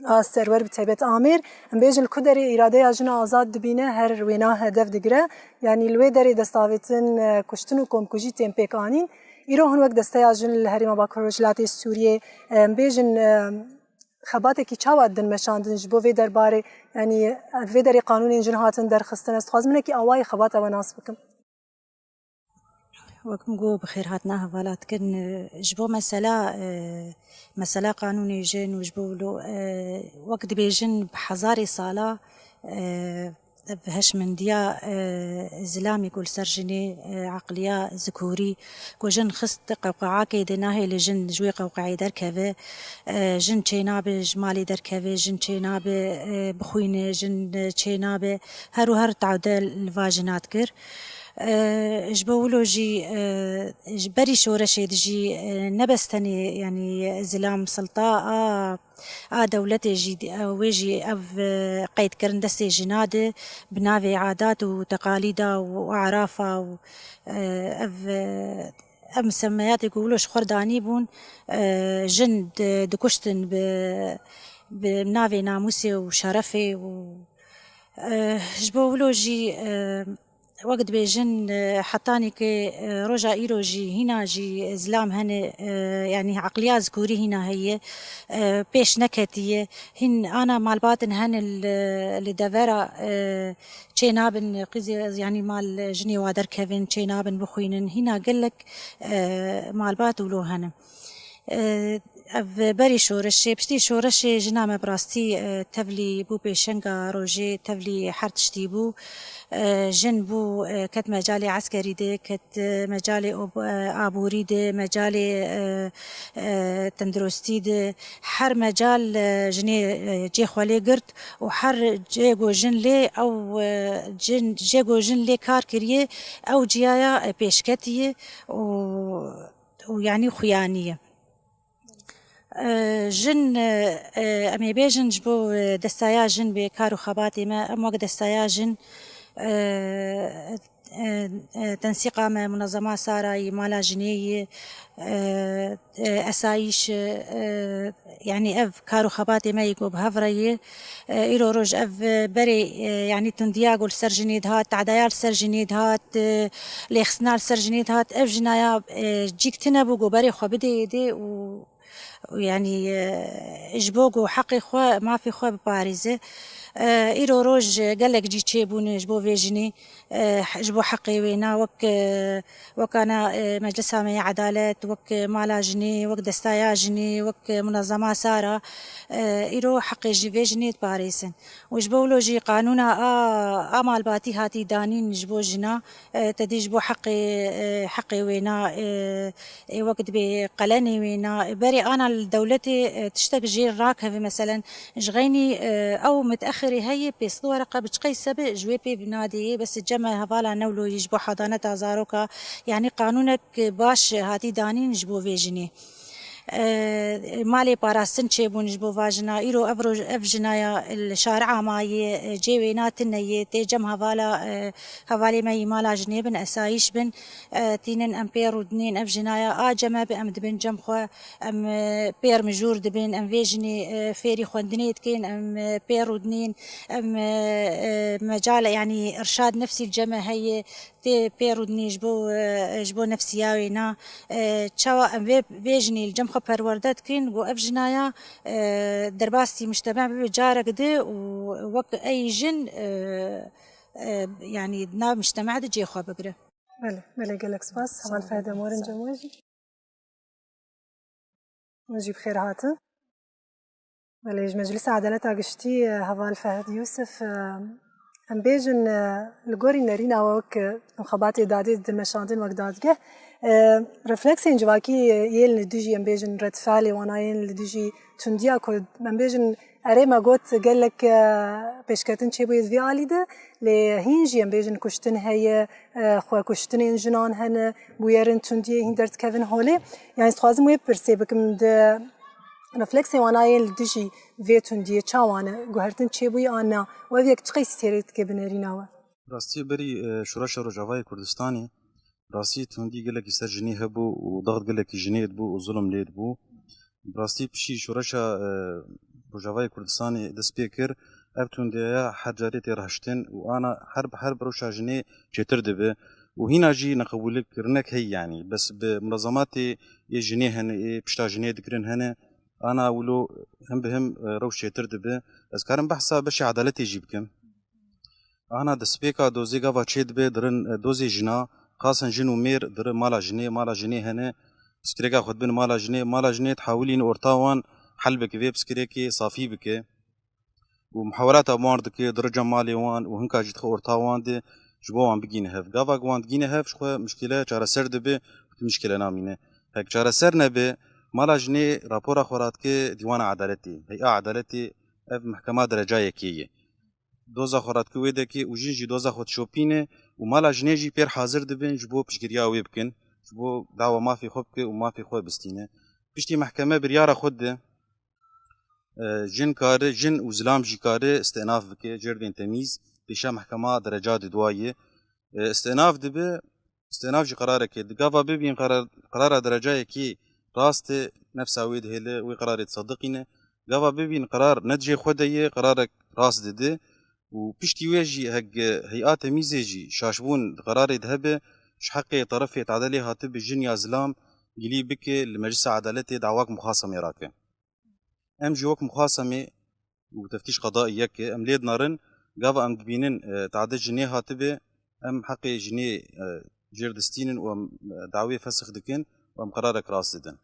a serwer bi taybet Amêr, em bêjin li ku derê îradeya jina azad dibîne, her wêna hedef digire. Yanî li wê derê destavêtin, e, kuştin û komkujî tên pêk anîn. Îro hûn wek desteya jin li herêma Bakur Rojhilatê Sûriyê, e, em bêjin, e, xebatekî çawa din meşandin ji bo vê derbarê, yanî vê derê qanûnên jin hatin derxistin? Ez dixwazim hinekî awayê xebata we nas bikim. Wek min got, bi xêr hatina hevala dikin. Ji bo mesela, e, mesela qanûnê jin û ji bo wilo, e, wek dibêjin bi hezarê sala, e, ev hişmendiya, e, zilamê ku li ser jinê, e, eqliya zikurî ku jin xist qewqeakê de nahêle jin ji wê qewqeayê derkeve, e, jin çênabe ji malê derkeve, jin çênabe, e, bixwîne, jin, e, çênabe, her û her tade li va jina dikir. E, ji bo wilo jî, e, ji berî şoreşê de jî, e, ne bes tenê, yanî zilam silta a, a dewletê jî, e, wê jî ev, e, qeydkirin destê jina de bi navê adat û teqalîda û arafa û, e, ev, e, ev misemeyatê ku wilo ji xwe danî bûn, e, jin di-, dikuştin bi, bi navê namûsê û şerefê û, e, ji bo wilo jî, e, wek dibêjin, e, hetanî ke, e, roja îro jî hîna jî zilam hene, e, yanî eqliya zikurî hîna heye, e, pêş neketiye. Hîn ana malbatin hene li, li devera, e, çê nabin qîzê, yanî mal jinê wa derkevin, çê nabin bixwînin. Hîna gelek, e, malbat wilo hene. E, ev berî şoreşê, piştî şoreşê jina me bi rastî, e, tevlî bû pêşenga rojê, tevlî her tiştî bû. E, jin bû, e, ket mecalê eskerî de, ket, e, mecalê ob-, e, aborî de, mecalê, e, e, tenduristî de. Her mecal, e, jinê, e, cê xwe lê girt û her cê ku jin lê ew, e, jin, cê ku jin lê kar kiriye, ew ciyaya, e, pêşketiye û û yanî xuyaniye. E, jin, e, e, em ê bêjin ji bo, e, destaya jin bê kar û xebatê me, em wek destaya jin, e, e, e, tensîqa me, munezema Sarayî, mala jinê yî, e, e, esayîş, e, yanî ev kar û xebatê me yî ku bi hev re yê. E, îro roj ev, e, berê, e, yanî tundiya ku li ser jinê dihat, tadaya li ser jinê dihat, e, lêxistina li ser jinê dihat, ev jinaya, e, cîk tune bû ku berê xwe bidê êdê û, û yanî, e, ji bo ku heqê xwe, mafê xwe biparêze. E, îro roj gelek cî çêbûne ji bo vê jinê, e, ji bo heqê wê na wek, e, wek ana, e, Meclisa me ya Edalet, wek, e, Mala Jinê, wek Destaya Jinê, wek, e, Munezema Sara, e, îro heqê ji vê jinê diparêzin. Û ji bo wilo jî qanûna a, a malbatî hatî danîn ji bo jina, e, te dî ji bo heqê, e, heqê wê na, e, e, wek dibê qelenê wê na, e, berê ana li dewletê, e, tiştek jê rakeve, meselen, ji xeynî, e, ew miteexirê heye, pênc sed wereqe bi çiqey sebe ji wê pê binadê yê, bes cem e hevala newloyî ji bo hadaneta zaroka, yanî qanûnek baş hatî danîn ji bo vê jinê. E, malê parastin çêbûn ji bo va jina. Îro ev roj, ev jinaya li şari'a mayê, e, cê wêna tune yê, tê cem hevala, e, hevalê me yî mala jinê bin, esayîş bin, e, tînin em pê rûdinên ev jinaya a cem e bi, em dibin cem xwe, em, e, pêr mijûr dibin, em vê jinê, e, fêrî xwendinê dikin, em, e, pê rûdinên, em, e, e, mecale, yanî irşad nefsî li cem e heye, tê pê rûdinê ji bo, e, ji bo nefsiya wê na, e, çawa em vê, vê jinê li cem xwe perwerde dikin, ku ev jinaya, e, derbasî mujtema bibe carek di û wek ey jin, e, e, yanî di nav mujtema de cê xwe bigire. Belê, belê, gelek spas. Heval Fehd, em werin cem we jî. Hûn jî bi xêr hatin. Belê, ji Meclisa Edaleta Giştî, e, heval Fehd Yûsif, e, em bêjin, e, li gorî nerîna we wek, e, xebatê dadê didin meşandin wek dadgeh, e, refleksên civakî, e, yên li dijî, em bêjin, redfealê wana yên li dijî tundiya ku, em bêjin, erê me got gelek, e, pêşketin çêbûye di vê alî de, lê hîn jî, em bêjin, kuştin heye, e, xwekuştinên jinan hene, bûyerên tundiyê hîn derdikevin holê. Yanî, dixwazim wê pirsê bikim, di refleksê wana yên li dijî vê tundiyê çawa ne? Guhertin çêbûyî an na? Û ev yek çiqas têrê dike bi nerîna we? Rastî berî, e, Şoreşa Rojavayê Kurdistanê, rastî tundî gelekî ser jinê hebû û daxt gelekî jinê dibû û zulm lê dibû. Bi rastî piştî şoreşa, e, Rojavayê Kurdistanê dest pê kir, ev tundeya her carê tê rehiştin û ana her bi her bi rewşa jinê çêtir dibe û hîna jî neqebûlkirinek heye, yanî bes bi munezematê yê jinê hene, ê pişta jinê dikirin hene, ana wilo him bi him, e, rewş çêtir dibe. Ez karim behsa beşê edaletê jî bikim. Ana destpêka dozê gava çê dibe, dirin, e, dozê jina, qasin jin û mêr, diri mala jinê, mala jinê hene, piskirêka xwe dibin mala jinê, mala jinê dihawilîne orta wan hel bike, vê piskirêkê safî bike. Û muhawelata bi wan dike, diri cem malê wan û hinka jî dixe orta wan de ji bo wan bigîne hev. Gava ku wan digîne hev, ji xwe mişkile çareser dibe û tu mişkile namîne. Hek çareser nebe, mala jinê rapora xwe radike dîwana edaletê, hey'a edaletê, ev mehkema dereca yekê ye. Doza xwe radike wê dekê û jin jî doza xwe dişopîne û mala jinê jî pêr hazir dibin ji bo piştgiriya wê bikin, ji bo dawa mafê xwe bike û mafê xwe bistîne. Piştî mehkeme biryara xwe dide, e, jin kare, jin û zilam jî kare îstînaf bike, cerdên temîz, pêşa mehkema dereca didwa ye. E, îstînaf dibe, îstînaf jî qerareke di gava bibîn qerar, qerara dereca yekê rast e, nefsa wê dihêle, wê qerarê disedeqîne. Gava bibîn qerar ne di cihê xwe de ye, qerarek rast dide û piştî wê jî hek hey'a temîzê jî şaşbûn di qerarê de hebe, ji heqê terefê tade lê hatibe jin ya zilam gilî bike, li Meclisa Edaletê dawak muxasemê rake. Em jî wek muxasemê û teftîş qedaî yek e, em lê dinarin, gava em dibînin, e, tade jinê hatibe, em heqê jinê, e, jêr distînin û em, e, dawê fesix dikin û em qerarek rast didin.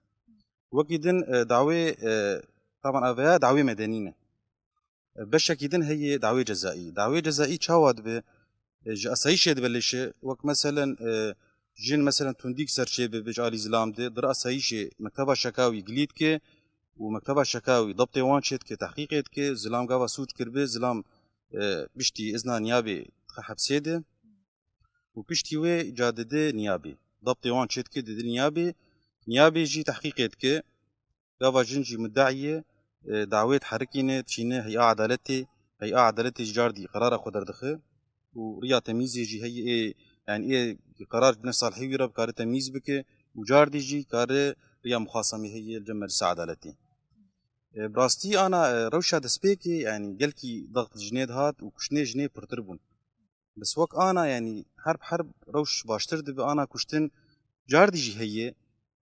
Wekî din, e, dawê, e, taban aveya dawê medenî ne. E, beşekî din heye dawê cezaî. Dawê cezaî çawa dibe? E, ji asayîşê dibe lêşe. Wek meselen, e, jin meselen tundîk ser çê bibe ji alî zilam de, dir asayîşê mekteba şekawî gilî dike û mekteba şekawî debtê wan çê dike, tehqîqê dike, zilam gava sûc kiribe, zilam, e, piştî izna niyabê dixe hepsê de û piştî wê ca dide niyabê. Debtê wan çê dike, dide niyabê, niyabê jî tehqîqê dike. Gava jin jî muddeî ye, e, dawê diherikîne, diçîne hey'a edaletê, hey'a edaletê jî cardî qerara xwe derdixe û riya temîzê jî heye, ê, yanî ê qerar ne salihê wî re bikare temîz bike û cardî jî kare riya muxasemê heye li cem Meclisa Edaletê. E, bi rastî ana, e, rewşa destpêkê, yanî gelkî daxt jinê dihat û kuştinê jinê pirtir bûn. Bes wek ana, yanî her bi her rewş baştir dibe, ana kuştin cardî jî heye,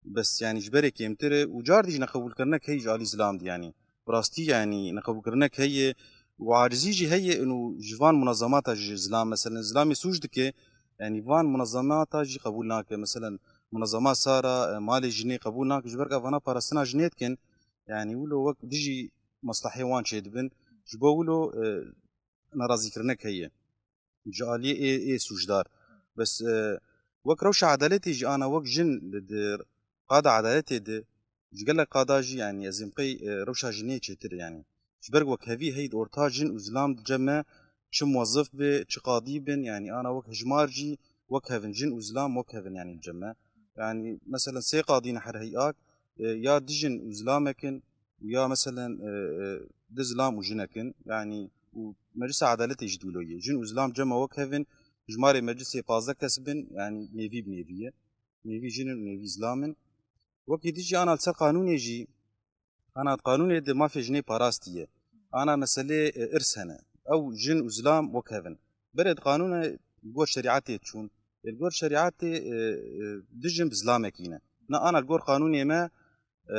bes yanî ji berê kêmtir e û cardî jî neqebûlkirinek heye ji alî zilam de, yanî bi rastî yanî neqebûlkirinek heye û acizî jî heye û ji van munezemata ji zilam, meselen zilamê sûc dike, yanî van munezemata jî qebûl nake, meselen munezema Sara, e, malê jinê qebûl nake, ji ber ku evana parastina jinê dikin, yanî wilo wek dijî meslehê wan çêdibin, ji bo wilo, e, nerazîkirinek heye ji aliyê ê, ê sûcdar. Bes, e, wek rewşa edaletê jî ana wek jin di, di qada edaletê de, ji gelek qada jî, yanî ez ê bim qey, e, rewşa jinê çêtir e, yanî. Ji ber wek hevî heyî di orta jin û zilam di cem me çi muwezif be, çi qadî bin, yanî ana wek hijmar jî wek hev in, jin û zilam wek hev in, yanî di cem me. Yanî, meselen sê qadî ne her hey'ak, e, ya dijin û zilamek in û ya meselen, e, e, di zilam û jinek in. Yanî û Meclisa Edaletê jî dûlo ye. Jin û zilam cema wek hev in, jimarê meclisê pazdeh kes bin, yanî nêvî bi nêvî ye. Nêvî jin in û nêvî zilam in. Wekî dî jî ana li ser qanûnê jî, ana qanûnê di mafê jinê parastiye. Ana meselê, e, irs hene. Ew jin û zilam wek hev in. Berê di qanûnê li gor şerîetê çûn. Ê li gor şerîetê, e, e, dijin bi zilamekî ne. Na ana li gor qanûnê me, e,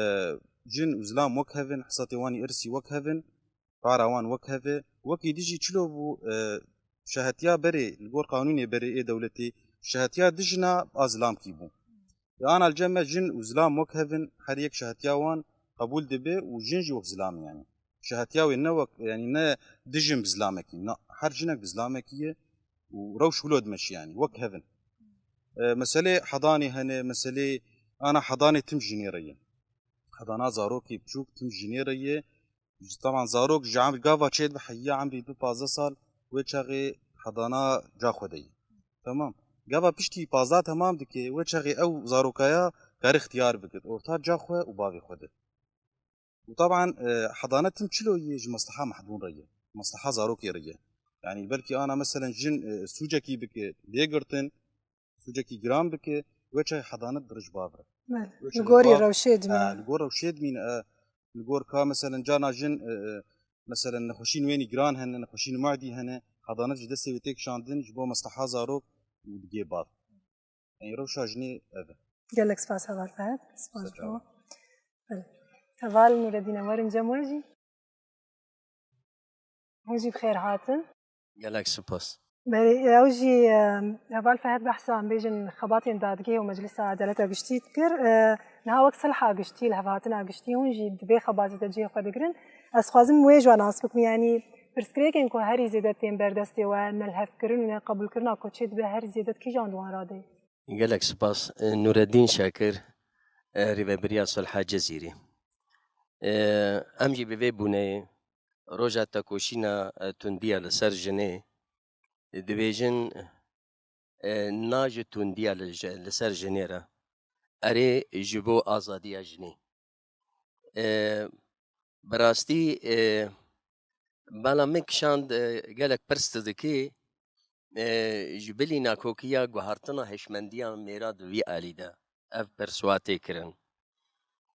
jin û zilam wek hev in, hesatê wan î irsî wek hev in, para wan wek hev e. Wekî dî jî çilo bû, e, şahetiya berê, li gor qanûnê berê ê dewletê, şahetiya dijina a zilamkî bû. Ya ana li cem me jin û zilam wek hev in, her yek şahetiya wan qebûl dibe û jin jî wek zilam in yanî. Şahetiya wê ne wek, yanî ne dijin bi zilamekî, na, her jinek bi zilamekî ye û rewş wilo dimeşe yanî, wek hev in. E, meselê hedanê hene, meselê ana hedanê tim jinê re ye. Hedana zarokê biçûk tim jinê re ye. Ji, teban zarok ji emr gava çêdibe heya emrî bi pazdeh sal, wê çaxê hedana ca xwe de ye. Temam. Gava piştî pazdeh temam dike, wê çaxê ew zarokaya kare ixtiyar bikit. Orta ca xwe û bavê xwe de. Û teban, e, hedana tim çilo ye ji mesleha mehdûn re ye. Mesleha zarokê re ye. Yanî belkî ana meselen jin, e, sûcekî bike, lê girtin, sûcekî giran bike, wê çaxê hedana dirij bav re. Belê. Wê Li çaxê gorî bav, rewşê dimîne. E, li gor rewşê dimîne, e, li gor ka meselen carna jin, e, e, meselen nexweşîn wênî giran hene, nexweşîn mu'dî hene, hedana ji destê wê tê kişandin ji bo mesleha zarok û digê bav. Yanî rewşa jinê ev e. Gelek spas heval Ferhat. Spas bo. Belê. Heval Nûredîn, em werin cem we jî. Hûn jî bi xêr hatin. Gelek spas. Belê, ew jî, e, heval Ferhat behsa, em bêjin, xebatên dadgehê û Meclisa Edaleta Giştî dikir. E, niha wek silha giştî, li hevhatina giştî, hûn jî di vê xebatê de cihê xwe digirin. Ez dixwazim wê ji we nas bikim, yanî pirsgirêkên ku herî zêde tên ber destê we, ne lihevkirin û ne qebûlkirina ku çêdibe, herî zêde di kîjan di wan radeyê? Gelek spas, e, Nûreddîn Şakir, e, Rêvebiriya Sulha Cizîrê. E, em jî bi vê bûneyê roja tekoşîna, e, tundiya li ser jinê, e, dibêjin, e, na ji tundiya li je-, li ser jinê re, erê ji bo azadiya jinê. E, bi rastî, e, bala min kişand, e, gelek pirs didikê, e, ji bilî nakokiya guhartina hişmendiya mêra di vî alî de ev pirs wa tê kirin.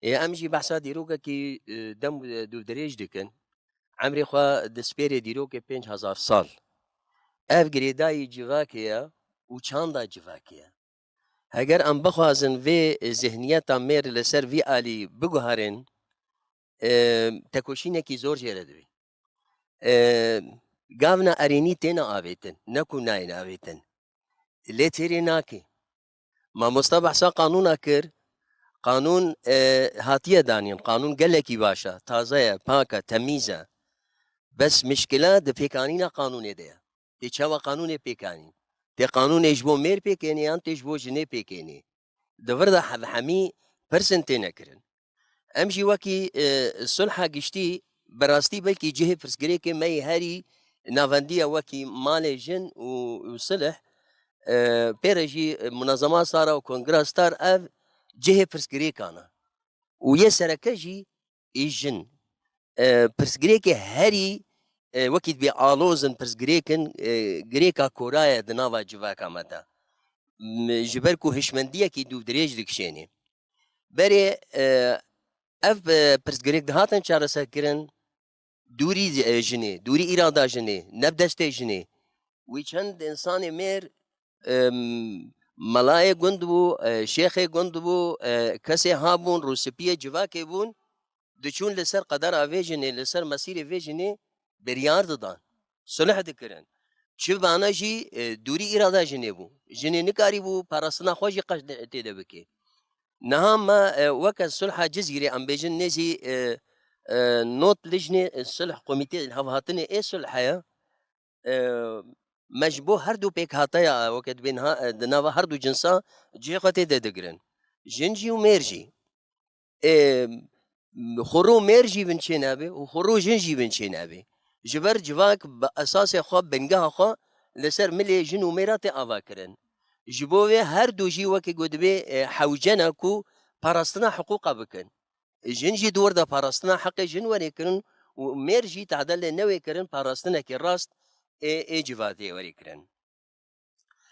Ê, em jî behsa dîrokekî, e, dem, e, dûvdirêj dikin. Emrê xwe dispêrê dîrokê pênc hezar sal. Ev girêdayî civakê ye û çanda civakê ye. Heger em bixwazin vê zihniyeta mêr li ser vî alî biguherên, e, tekoşînekî zor jê re dibî. E, gavna erênî têne avêtin, ne ku nayên avêtin. Lê têrê nake. Mamosta behsa qanûna kir. Qanûn, e, hatiye danîn. Qanûn gelekî baş e, taze ye, pak e, temîz e. Bes mişkila di pêkanîna qanûnê de ye. Tê çawa qanûnê pêkanîn? Tê qanûnê ji bo mêr pêkênê yan tê ji bo jinê pêkênê? Di vir de hev hemî pirsên têne kirin. Em jî wekî, e, sulha giştî, bi rastî belkî cihê pirsgirêkê me yê herî navendî ye wekî malê jin û, û sulh, e, pê re jî, e, Munezema Star û Kongra Star ev cihê pirsgirêkan e. Û yê sereke jî ê jin. E, pirsgirêkê herî, e, wekî dibê aloz in pirsgirêk in, e, girêka kora ye di nava civaka me de. M-, ji ber ku hişmendiyekî dûvdirêj dikişênê. Berê, e, ev, e, pirsgirêk dihatin çareserkirin, dûrî, e, jinê, dûrî îrada jinê, ne bi destê jinê. Wî çend însanê mêr, em, melayê gund bû, e, şêxê gund bû, e, kesê ha bûn, rûspiyê civakê bûn, diçûn li ser qedera vê jinê, li ser mesîrê vê jinê biryar didan. Sulh dikirin. Çi bana jî, e, dûrî îrada jinê bû. Jinê nikarîbû parastina xwe jî qeş de-, tê de bike. Niha me, e, weke sulha Cizîrê em bêjin nêzî, e, e, not lijnê, e, sulh, komîtê hevhatinê ê sulh heye. E, me ji bo her du pêkhateya, weke dibê niha, e, di nava her du cinsa cihê xwe tê de digirin. Jin jî û mêr jî. Ê, xurû mêr jî bin çênebe û xurû jin jî bin çênebe. Ji ber civak bi esasê xwe, bingeha xwe li ser milê jin û mêra tê avakirin. Ji bo vê her du jî wekî ku dibê, e, hewcena ku parastina hiqûqa bikin. Jin jî di wir de parastina heqê jin werê kirin û mêr jî tadel lê newê kirin parastinekî rast ê, ê civakê werê kirin.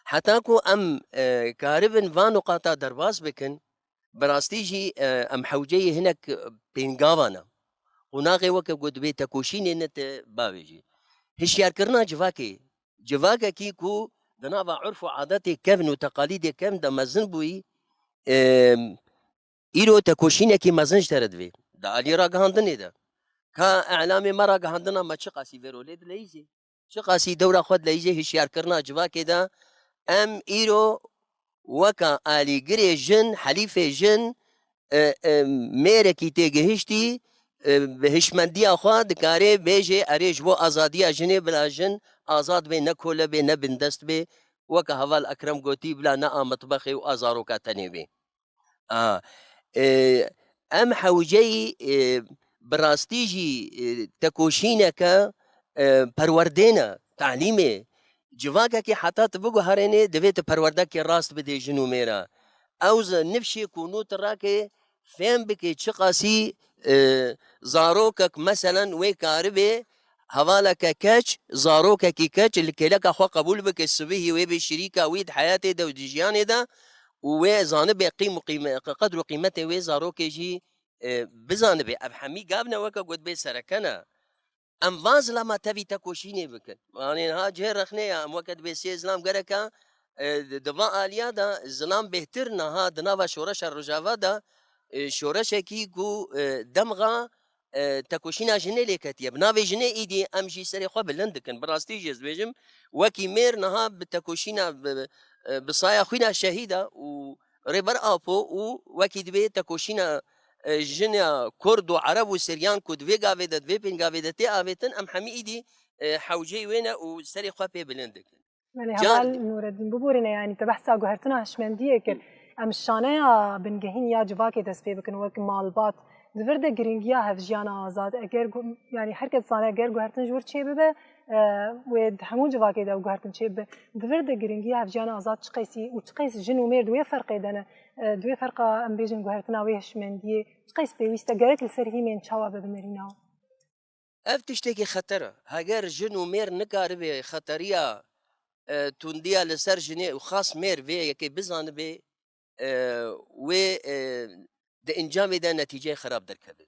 Heta ku em, e, karibin van nuqata derbas bikin, bi rastî jî, e, em hewceyê hinek pêngava ne. Qonaxê weke ku dibê tekoşînê ne te bavêjî. Hişyarkirina civakê, civakekî ku di nava urf û adetê kevn û teqalîdê kevn de mezin bûyî, e, îro tekoşînekî mezin ji te re divê. Di aliyê ragihandinê de. Ka elamê me ragihandina me çiqasî vêro lê dileyîzê. Çiqasî dewra xwe dileyîzê hişyarkirina civakê de. Em îro weka alîgirê jin, helîfê jin, e, e, mêrekî têgihiştî, e, bi hişmendiya xwe dikare bêjê, erê ji bo azadiya jinê bila jin azad bê, ne kole bê, ne bindest bê. Weke heval Ekrem gotî, bila ne a mitbexê û a zaroka tenê bê. A, e, em hewceyî, e, bi rastî jî, e, tekoşîneke, e, perwerdê ne, talîmê. Civakekî heta tu biguherênê, divê tu perwerdekê rast bidê jin û mêra. Ew zi-, nifşê ku nû tu rakê, fêm bikê çiqasî, e, zarokek, meselen, wê karibê hevaleke keç, zarokekî keç li kêleka xwe qebûl bike, sibihî wê bê şirîka wî di heyatê de û di jiyanê de û wê zanibe qîm û qîme-, qedr û qîmetê wê zarokê jî, e, bizanibe. Ev hemî gav ne weke got bê sereke ne. Em van zilama tevî tekoşînê bikin. Yanî niha cihê rexnê ya, em weke dibê sê zilam gereke, e, di, di van aliya de zilam bêhtir niha di nava şoreşa Rojava de, e, şoreşekî ku, e, demxa, e, tekoşîna jinê lê ketiye. Bi navê jinê îdî em jî serê xwe bilind dikin. Bi rastî jî ez dibêjim, wekî mêr niha bi tekoşîna bi, e, bi saya xwîna şehîda û Rêber Apo û wekî dibê tekoşîna, e, jina Kurd û Ereb û Siryan ku di vê gavê de, di vê pêngavê de tê avêtin, em hemî îdî, e, hewceyî wê ne û serê xwe pê bilind dikin. Belê, Can heval Nûreddîn, biborîne, yanî te behsa guhertina hişmendiyê kir. Em şaneya bingehîn ya civakê dest pê bikin, wek malbat. Di vir de girîngiya hevjiyana azad, eger gu-, yanî her kes dizane, eger guhertin ji wir çêbibe, e, wê di hemû civakê de ew guhertin çêbibe. Di vir de girîngiya hevjiyana azad çi qeysî û çi qeys jin û mêr di wê ferqê de ne, e, di wê ferqa em bêjin guhertina wê hişmendiyê, çi qeys pêwîst e, gerek li ser hîmên çawa be binêrîna wan? Ev tiştekî xeter e. Heger jin û mêr nikaribe xeteriya, e, tundiya li ser jinê û xas mêr vê yekê bizanibe, e, wê, e, di encamê de netîceyê xerab derkeve.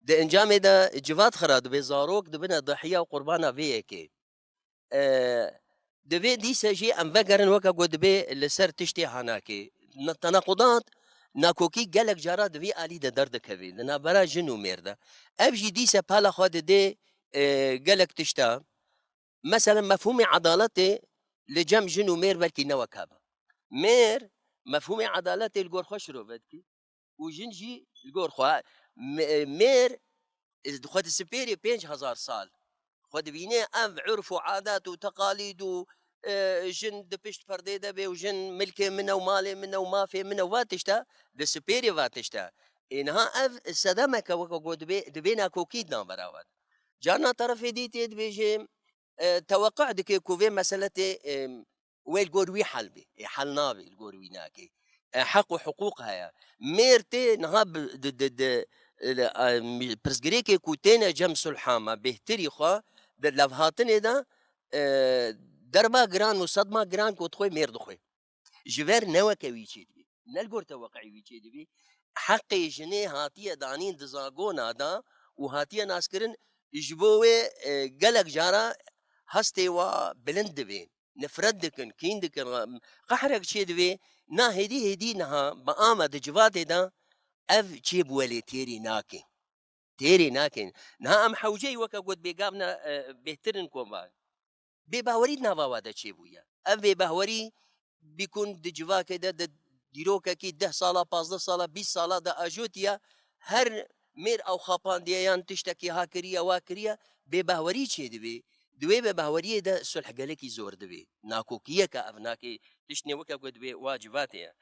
Di encamê de civat xera dibe, zarok dibine dihiya û qurbana vê yekê. E, divê dîse jî em vegerin weke ku dibê li ser tiştê hanakê. Na-, tenaqudat, nakokî gelek cara di vî alî de derdikeve, di navbera jin û mêr de. Ev jî dîse pala xwe didê, e, gelek tişta. Meselen, mefhûmê edaletê li cem jin û mêr belkî ne weka be. Mêr, mefhûmê edaletê li gor xwe şirove dike û jin jî li gor xwe. Me-, mêr, e, xwe dispêrê pênc hezar sal. Xwe dibîne ev urf û adet û teqalîd û, e, jin di pişt perdê de be û jin milkê min e û malê min e û mafê min e û va tişta dispêrê va tişta. Ê niha ev sedemeke weke ku dibê, dibê nakokî di navbera we de. Carna terefê dî tê dibêje, e, tewequ dike ku vê mesele tê, e, wê li gor wî hel bê. Ê hel nabê, li gor wî nake. E, heq û hiqûq heye. Mêr tê niha bi, di, di, di, e, e, pirsgirêkê ku têne cem sulha me, bêhtirî xwe, di levhatinê de, e, derba giran û sedma giran ku dixwe mêr dixwe. Ji ber ne weke wî çêdibî, ne li gor teweqeyê wî çêdibî. Heqê jinê hatiye danîn di zagona de û hatiye naskirin, ji bo wê, e, gelek cara hestê wa bilind dibe. Nifret dikin, kîn dikin, qehrek çêdibê. Na hêdî hêdî niha bi ame di civatê de ev çêbûye lê têrê nake. Têrê nake. Niha em hewceyî weke got bêgav ne, e, bêhtir in komba. Bêbawerî di nava we de çêbûye. Ev bêbawerî bîkun di civakê de, di dîrokekî deh sala, pazdeh sala, bîst sala de ajotiye, her mêr ew xapandiye yan tiştekî ha kiriye, wa kiriye, bêbahwerî çêdibê. Di wê bêbahweriyê de sulh gelekî zor dibê. Nakokiyeke ev nakê, tiştê weke ku dibê wa civatê ye.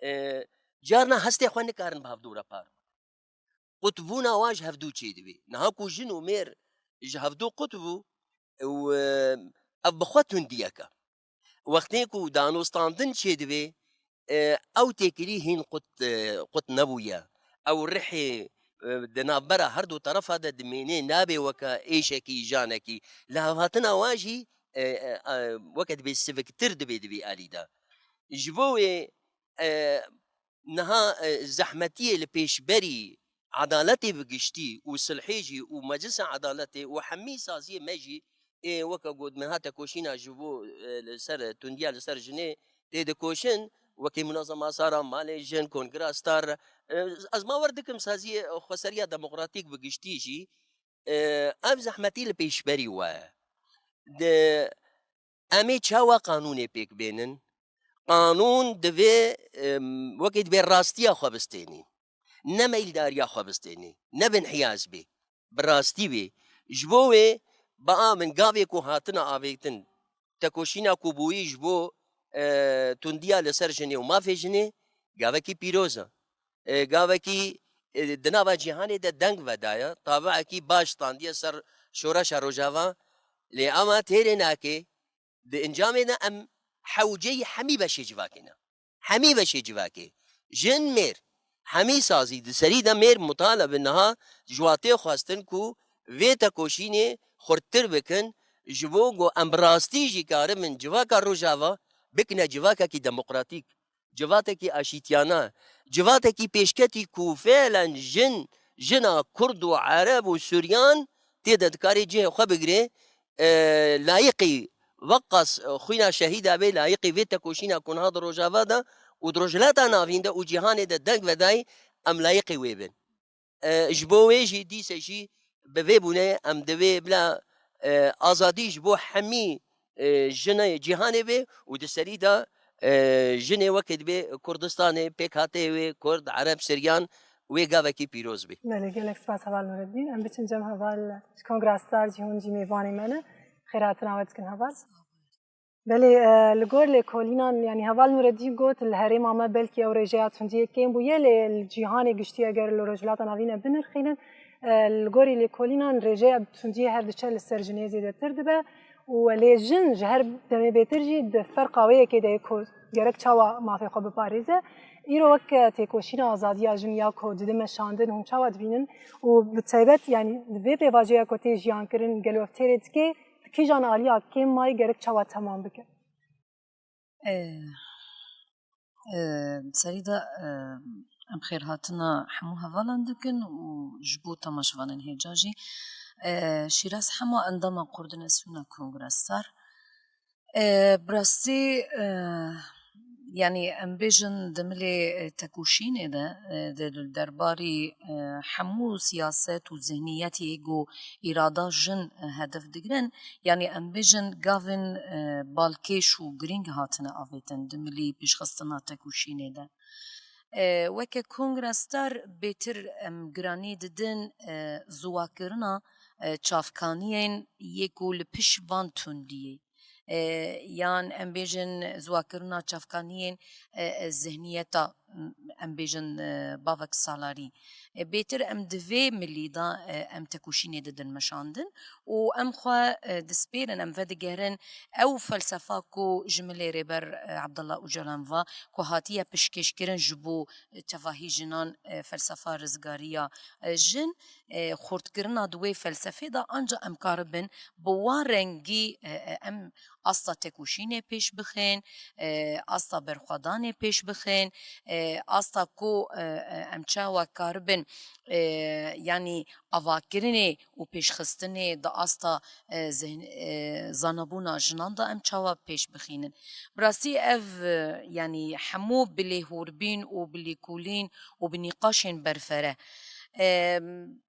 E, carna hestê xwe nikarin bi hevdû re par. Qutbûna wan ji hevdû çêdibê. Niha ku jin û mêr ji hevdû qutb bû û, e, ev bi xwe tundiyek e. Wextê ku danûstandin çêdibê, e, ew têkilî hîn qut, e, qut nebûye. Ew rihê, e, di navbera her du terefa de dimêne, nabe weke êşekî, janekî. Li hevhatina wan jî, e, e, e, weke dibê siviktir dibe di vî alî de. Ji bo wê, e, niha, e, zehmetiyê li pêşberî edaletê bi giştî û silhê jî û Meclisa Edaletê û hemî saziyê me jî ê weke got me ha tekoşîna ji bo, e, li ser tundiya li ser jinê tê dikoşin, wekî Munazema Sara Malê Jin, Kongra Star, e, ez ma wer dikim saziyê xweseriya demokratîk bi giştî jî, e, ev zehmetî li pêşberî we ye. Di, em ê çawa qanûnê pêk bênin? Qanûn divê, em, wekî divê rastiya xwe bistênî. Ne meyldariya xwe bistênî. Ne binhiyaz bê. Bi rastî bê. Ji bo wê bia min gavê ku hatine avêtin, tekoşîna ku bûyî ji bo, e, tundiya li ser jinê û mafê jinê, gavekî pîroz e. E, gavekî, e, di nava cîhanê de deng vedaye, tabiekî baş standiye ser şoreşa Rojava, lê ema têrê nake, di encamê de em hewceyî hemî beşê civakê ne. Hemî beşê civakê. Jin, mêr. Hemî sazî di serî de mêr mutalebe niha ji wa tê xwestin ku vê tekoşînê xurttir bikin, ji bo ku em bi rastî jî karibin civaka Rojava bikine civakekî demokratîk. Civatekî aşîtiyane, civatekî pêşketî ku fêlen jin, jina Kurd û Ereb û Suryan tê de dikarê cihê xwe bigirê, e, layiqî weqas, e, xwîna şehîda bê, layiqî vê tekoşîna ku niha di Rojava de û di Rojhilata Navîn de û cîhanê de deng vedayî, em layiqî wê bin. E, ji bo wê jî dîse jî bi vê bûnê em divê bila, e, azadî ji bo hemî, e, jinê cîhanê be û di serî de, e, jinê weke dibe Kurdistanê, pêkhateyê wê Kurd, Ereb, Siryan wê gavekî pîroz be. Belê, gelek spas Heval Nureddîn. Em biçin cem Heval ji Kongra Star jî hûn jî mêvanê me ne. Xêrhatina we dikin Heval. Belê, e, li gor lêkolînan, yanî Heval Nureddîn got, li herêma me belkî ew rêjeya tundiyê kêm bûye, lê li cîhanê giştî eger li Rojhilata Navîn e binirxînin, e, li gorî lêkolînan rêjeya tundiyê her diçe li ser jinê zêdetir dibe û lê jin ji her demê bêtir jî di ferqa wê yekê de ye ku gerek çawa mafê xwe biparêze. Îro wek têkoşîna azadiya jin ya ku dide meşandin, hûn çawa dibînin û bi taybet, yanî di vê pêvajoya ku tê jiyankirin, gelo ev têrê dike, di kîjan aliya kêm mayî gerek çawa temam bike? Ê, ê, serî de, ê, em xêrhatina hemû hevalan dikin û ji bo temaşevanên hêja jî. Ê, Şîraz Hemo, endama Koordînasyona Kongra Star. Ê, bi rastî, ê, yanî em bêjin di milê, ê, tekoşînê de, ê, di derbarî, ê, hemû siyaset û zihniyetê ku îrada jin, ê, hedef digirin, yanî em bêjin gavên, e, balkêş û girîng hatine avêtin di milî pêşxistina tekoşînê de. E, weke Kongra Star bêtir em giranî didin, e, ziwakirina, e, çavkaniyên yê ku li pişt van tundiyê, e, yan em bêjin ziwakirina çavkaniyên, e, e, zihniyeta, m-, em bêjin, e, bavek salarî. E, bêtir em di vê milî de, e, em tekoşînê didin meşandin û em xwe, e, dispêrin, em vedigerin ew felsefa ku ji milê Rêber, e, Abdullah Ocalan ve ku hatiye pişkêşkirin ji bo, e, tevahî jinan, e, felsefa rizgariya, e, jin, e, xurtkirina di wê felsefê de anca em karibin bi wan rengî, e, e, em asta tekoşînê pêş bixin, e, asta berxwedanê pêş bixin, e, asta ku, e, e, em çawa karibin, e, yanî avakirinê û pêşxistinê di asta, e, zihn-, e, zanabûna jinan de em çawa pêş bixînin. Bi rastî ev, e, yanî hemû bi lêhorbîn û bi lêkolîn û bi nîqaşên berfere. E,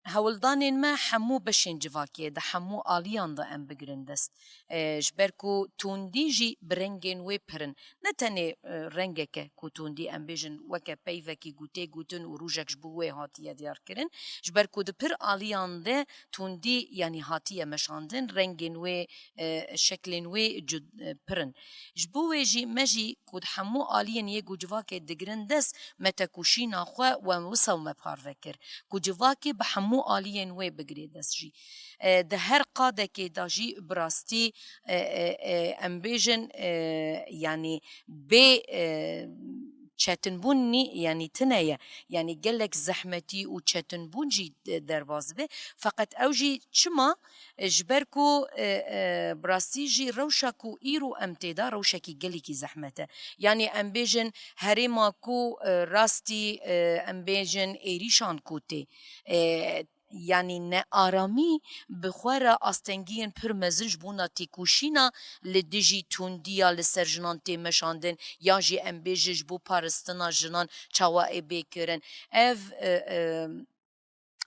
hewldanên me hemû beşên civakê di hemû aliyan de em bigirin dest. E, ji ber ku tundî jî bi rengên wê pir in. Ne tenê, e, rengeke ku tundî em bêjin weke peyvekî ku tê gotin û rojek ji bo wê hatiye diyarkirin. Ji ber ku di pir aliyan de tundî, yanî hatiye meşandin, rengên wê, e, şeklên wê cud-, e, pir in. Ji bo wê jî me jî ku di hemû aliyên yê ku civakê digirin dest, me tekoşîna xwe we wisa me parve kir. Ku civakê bi hemû aliyên wê bigirê dest jî. E, di her qadekê de jî bi rastî, e, e, e, em bêjin, e, yanî bê, e, çetinbûn nî, yanî tune ye. Yanî gelek zehmetî û çetinbûn jî, e, derbas dibe. Feqet ew jî çima? E, ji ber ku, e, e, bi rastî jî rewşa ku îro em tê de rewşekî gelekî zehmet e. Yanî em bêjin herêma ku, e, rastî, e, em bêjin êrîşan ku tê. E, yanî nearamî bi xwe re astengiyên pir mezin ji bona têkoşîna li dijî tundiya li ser jinan tê meşandin, yan jî em bêjin ji bo parastina jinan çawa ê bê kirin. Ev, e, e,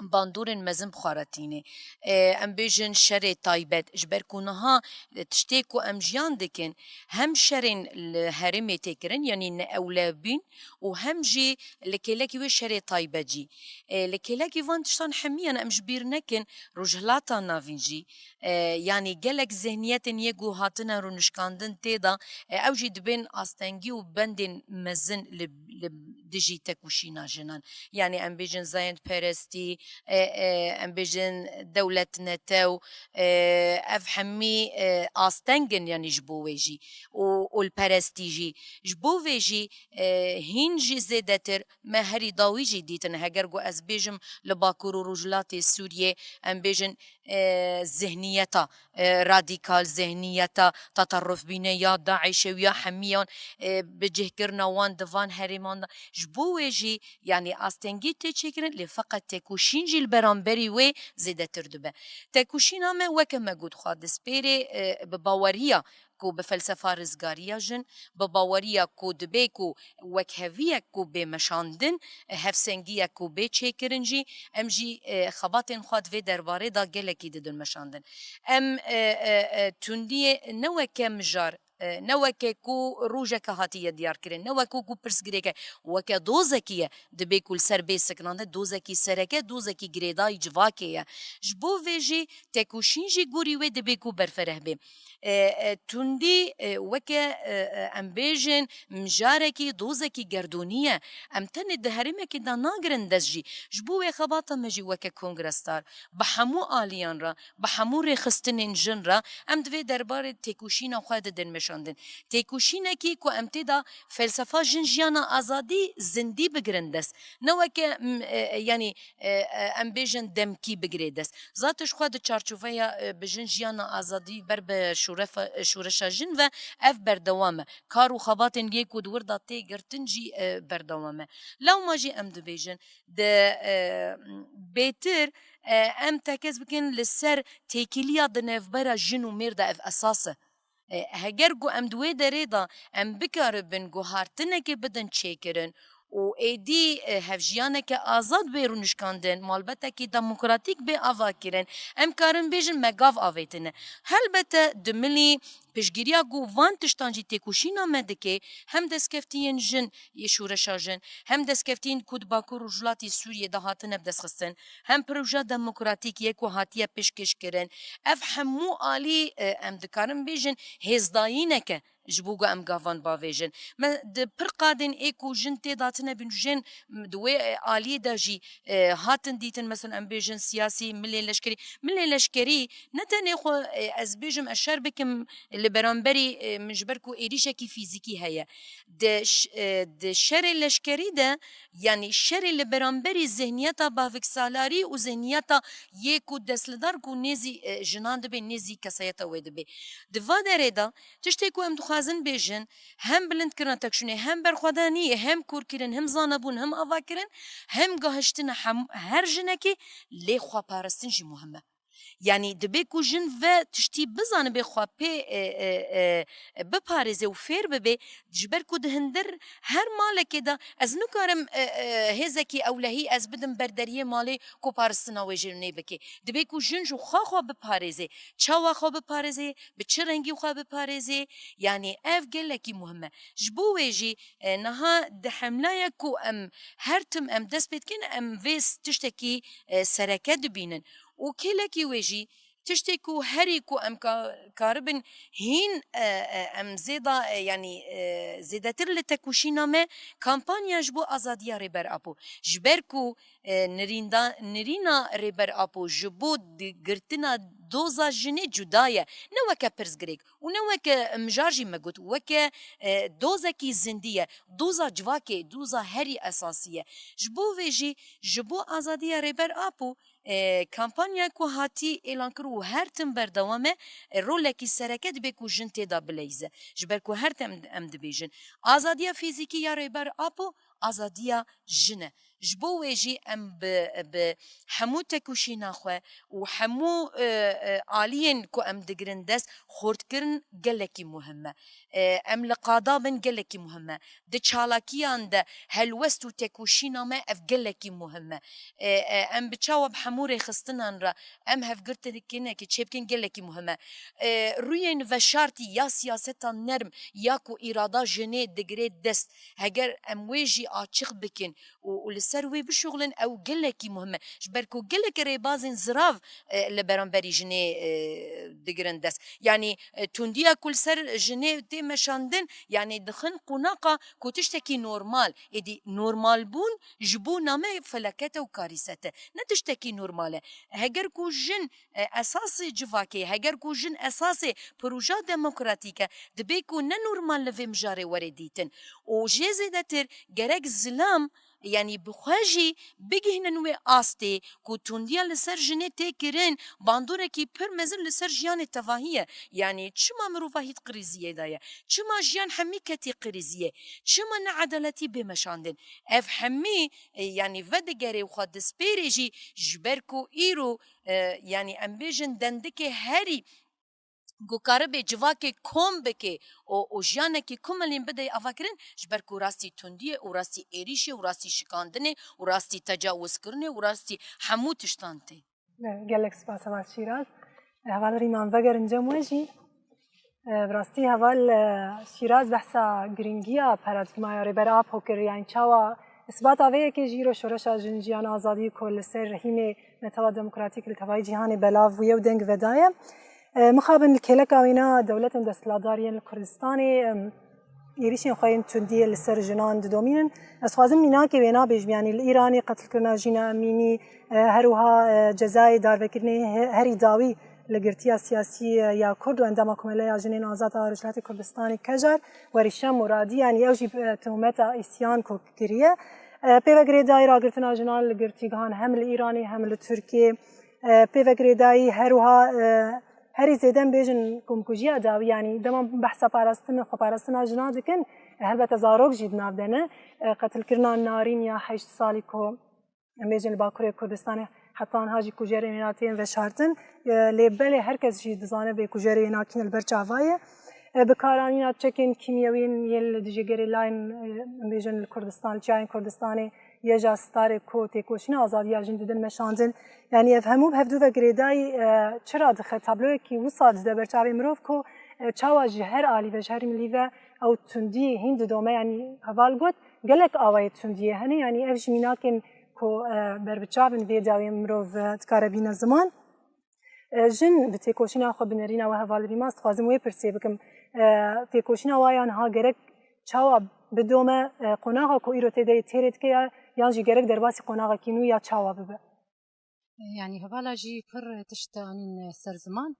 bandorên mezin bi xwe re tînê. E, em bêjin şerê taybet, ji ber ku niha, e, tiştê ku em jiyan dikin, hem şerên li herêmê tê kirin, yanî neewlebîn û hem jî li kêlekî wê şerê taybet jî. E, li kêlekî van tiştan hemiyan em ji bîr nekin, Rojhilata Navîn jî, e, yanî gelek zihniyetên yê ku hatine rûnişkandin tê de, e, ew jî dibên astengî û bendên mezin li, li dijî tekoşîna jinan. Yanî em bêjin zayendperestî, e, e, em bêjin dewletnetew, e, ev hemî, e, asteng in, yanî ji bo wê jî û olperestî jî. Ji bo vê jî, e, hîn jî zêdetir me herî dawî jî dîtin. Heger ku ez bêjim li Bakur û Rojhilatê Sûriyê, em bêjin, e, zihniyeta, e, radîkal, zihniyeta tatarrufbîne ya DAIŞê û ya hemiyan, e, bi cihkirina wan di van herêman de. Ji bo wê jî, yanî astengî tê çêkirin, lê feqet têkoşîn jî li beramberî wê zêdetir dibe. Têkoşîna me weke me got xwe dispêrê, e, bi baweriya ku bi felsefa rizgariya jin, bi baweriya ku dibê ku wekheviyek ku bê meşandin, hevsengiyek ku bê çêkirin jî, em jî, e, xebatên xwe di vê derbarê de gelekî didin meşandin. Em, e, e, e, tundiyê ne weke mijar, e, ne weke ku rojeke hatiye diyarkirin, ne weke ku pirsgirêke, weke dozekî ye, dibê ku li ser bê sekinandin, dozekî sereke, dozekî girêdayî civakê ye. Ji bo vê jî têkoşîn jî gorî wê dibê ku berfereh bê. E, e, tundî, e, weke, e, e, em bêjin, mijarekî, dozekî gerdûnî ye. Em tenê di herêmekê de nagirin dest jî. Ji bo wê xebata me jî weke kongrestar, bi hemû aliyan re, bi hemû rêxistinên jin re, em di vê derbarê têkoşîna xwe didin meşandin. Têkoşînekî ku em tê de felsefa jin jiyana azadî zindî bigirin dest. Ne weke, m, e, e, yanî, e, e, em bêjin demkî bigirê dest. Zaten ji xwe di çarçoveya, e, bi jin jiyana azadî ber bi şorefa-, şoreşa jin ve ev berdewam e. Kar û xebatên yê ku di wir de tê girtin jî, e, berdewam e. Lewma jî em dibêjin, di, e, bêtir, e, em tekez bikin li ser têkiliya di navbera jin û mêr de ev esas e. E, heger ku em di wê derê de em bikaribin guhartinekê bidin çêkirin û êdî, e, hevjiyaneke azad bê rûnişkandin, malbetekî demokratîk bê avakirin, em karin bêjin me gav avêtine. Helbete di milî piştgiriya ku van tiştan jî têkoşîna me dike, hem destkeftiyên jin yê şoreşa jin, hem destkeftiyên ku di Bakur û Rojhilatê Sûriyê de hatine bidestxistin, hem proja demokratîk yê ku hatiye pêşkêşkirin. Ev hemû alî, e, em dikarin bêjin hêzdayînek e ji bo ku em gavan bavêjin. Me di pir qadên ê ku jin tê de hatine bîn, jin di wê, e, aliyê de jî, e, hatin dîtin, mesela em bêjin siyasî, milê leşkerî. Milê leşkerî ne tenê xwe, e, ez bêjim ez şer bikim li beramberî, e, min ji ber ku êrîşekî fîzîkî heye. Di ş-, e, di şerê leşkerî de, yanî şerê li beramberî zihniyeta baviksalarî û zihniyeta yê ku destlidar ku nêzî, e, jinan dibe, nêzî kesayeta wê dibe. Di va derê de tiştê ku em dixwazin bêjin, hem bilindkirina têkoşînê, hem berxwedanî, hem kûrkirin, hem zanebûn, hem avakirin, hem gahiştina hem, her jinekê, lê xweparistin jî muhim e. Yanî dibe ku jin ve tiştî bizanibe xwe pê, e, e, e, biparêze û fêr bibe, ji ber ku di hindir her malekê de ez nikarim, e, e, hêzekî ewlehî ez bidim ber deriyê malê ku paristina wê jê nê bike. Dibe ku jin ji xwe xwe biparêze. Çawa xwe biparêze? Bi çi rengî xwe biparêze? Yanî ev gelekî muhim e. Ji bo wê jî, e, niha di hemlaya ku em her tim em dest pê dikin, em vê s-, tiştekî, e, sereke dibînin. Û kêlekî wê jî tiştê ku herî ku em ka-, karibin hîn, e, e, em zêda, e, yanî, e, zêdetir li tekoşîna me kampanya ji bo azadiya Rêber Apo. Ji ber ku, e, nirînda-, nirîna Rêber Apo ji bo di-, girtina Doza jinê cuda ye. Ne weke pirsgirêk û ne weke mijar jî me got, weke, e, dozekî zindî ye. Doza civakê, doza herî esasî ye. Ji bo vê jî, ji bo azadiya Rêber Apo, e, kampanya ku hatî êlankir û her tim berdewam e, e, rolekî sereke dibe ku jin tê de bileyze. Ji ber ku her tim em dibêjin, azadiya fîzîkî ya Rêber Apo azadiya jin e. Ji bo wê jî em bi, bi hemû tekoşîna xwe û hemû, e, e, aliyên ku em digirin dest, xurtkirin gelekî muhim e. E, em li qada bin gelekî muhim e. Di çalakiyan de helwest û tekoşîna me ev gelekî muhim e. E, e, em bi çawa bi hemû rêxistinan re em hevgirtinekê çêbikin gelekî muhim e. E, rûyên veşartî ya siyaseta nerm ya ku îrada jinê digire dest, heger em wê jî açiq bikin û, û li ser wê bişuxulin, ew gelekî muhim e. Ji ber ku gelek rêbazên zirav, e, li beramberî jinê, e, digirin dest. Yanî, e, tundiya ku li ser jinê tê meşandin, yanî dixin qonaxa ku tiştekî normal. Êdî normalbûn ji bo name felaket e û karîset e. Ne tiştekî normal e. Heger ku jin, e, esasê civakê, heger ku jin esasê proja demokratîk e, dibê ku ne normal li vê mijarê were dîtin. Û jê zêdetir gerek zilam, yanî bi xwe jî bigihînin wê astê ku tundiya li ser jinê tê kirin, bandorekî pir mezin li ser jiyanê tevahî ye. Yanî çima mirovahî di krîziyê de ye? Çima jiyan hemî ketî krîziyê? Çima needaletî bê meşandin? Ev hemî, e, yanî vedigere û xwe dispêrê jî, ji ber ku îro, e, yanî em bêjin dendikê herî ku karibe civakê kom bike û, û jiyanekî komelîn bide avakirin, ji ber ku rastî tundiyê û rastî êrîşê û rastî şikandinê û rastî tecawizkirinê û rastî hemû tiştan tê. Gelek spas heval Şîraz. Heval Rîman vegerin cem we jî. E, bi rastî heval, e, Şîraz behsa girîngiya paradîgmaya Rêber Apo kir, yanî çawa îsbata vê yekê jî îro şoreşa jin, jiyan, azadî ku li ser rehîmê metela demokratîk li tevayî cîhanê belav bûye û deng vedaye. E, mixabin li kêleka wêna dewletên desthilatdar yên li Kurdistanê, em, êrîşên xwe yên tundiyê li ser jinan didomînin. Ez xwazim mînakê wêna bêjim, yanî li Îranê qetilkirina Jîna Emînî, e, her wiha, e, cezayê darvekirinê he-, herî dawî li girtiya siyasî, e, ya Kurd û endama Komeleya Jinên Azad a Rojhilatê Kurdistanê Kejar, Werîşe Muradî, yanî ew jî, e, tohmeta îsyan ku kiriye. E, pê ve girêdayî ragirtina jinan li girtîgehan hem li Îranê hem li Tirkiyê, e, pê ve girêdayî her wiha, e, herî zêde em bêjin komkujiya dawî, yanî dema behsa parastin, xweparastina jinan dikin, e, helbete zarok jî di nav de ne. E, qetilkirina Narîn ya heşt salî ku em bêjin li Bakurê Kurdistanê heta niha jî kujerên wêna tên veşartin. E, lê belê her kes jî dizane vê kujerê wêna kî ne, li ber çava ye. E, bikaranîna çekên kîmyewî yên li dijî gerîlayên, e, em bêjin li Kurdistan, li çiyayên Kurdistanê, YJA-Starê ku têkoşîna azadiya jin didin meşandin. Yanî ev hemû bi hevdû ve girêdayî, e, çira dixe, tabloyekî wisa dide ber çavê mirov ku, e, çawa ji her alî ve, ji her milî ve ew tundî hîn didome. Yanî heval got, gelek awayê tundiyê hene. Yanî ev jî mînakên ku, e, berbiçav in vê dawiyê mirov, e, dikare bîne ziman. E, jin bi têkoşîna xwe, bi nerîna we heval Rîmas, dixwazim wê pirsê bikim. E, têkoşîna wa ya niha gerek çawa bidome, e, qonaxa ku îro tê de yê têrê dike ya, yan jî gerek derbasî qonaxekî nû ya çawa bibe? Yanî hevala jî pir tişt anîn ser ziman.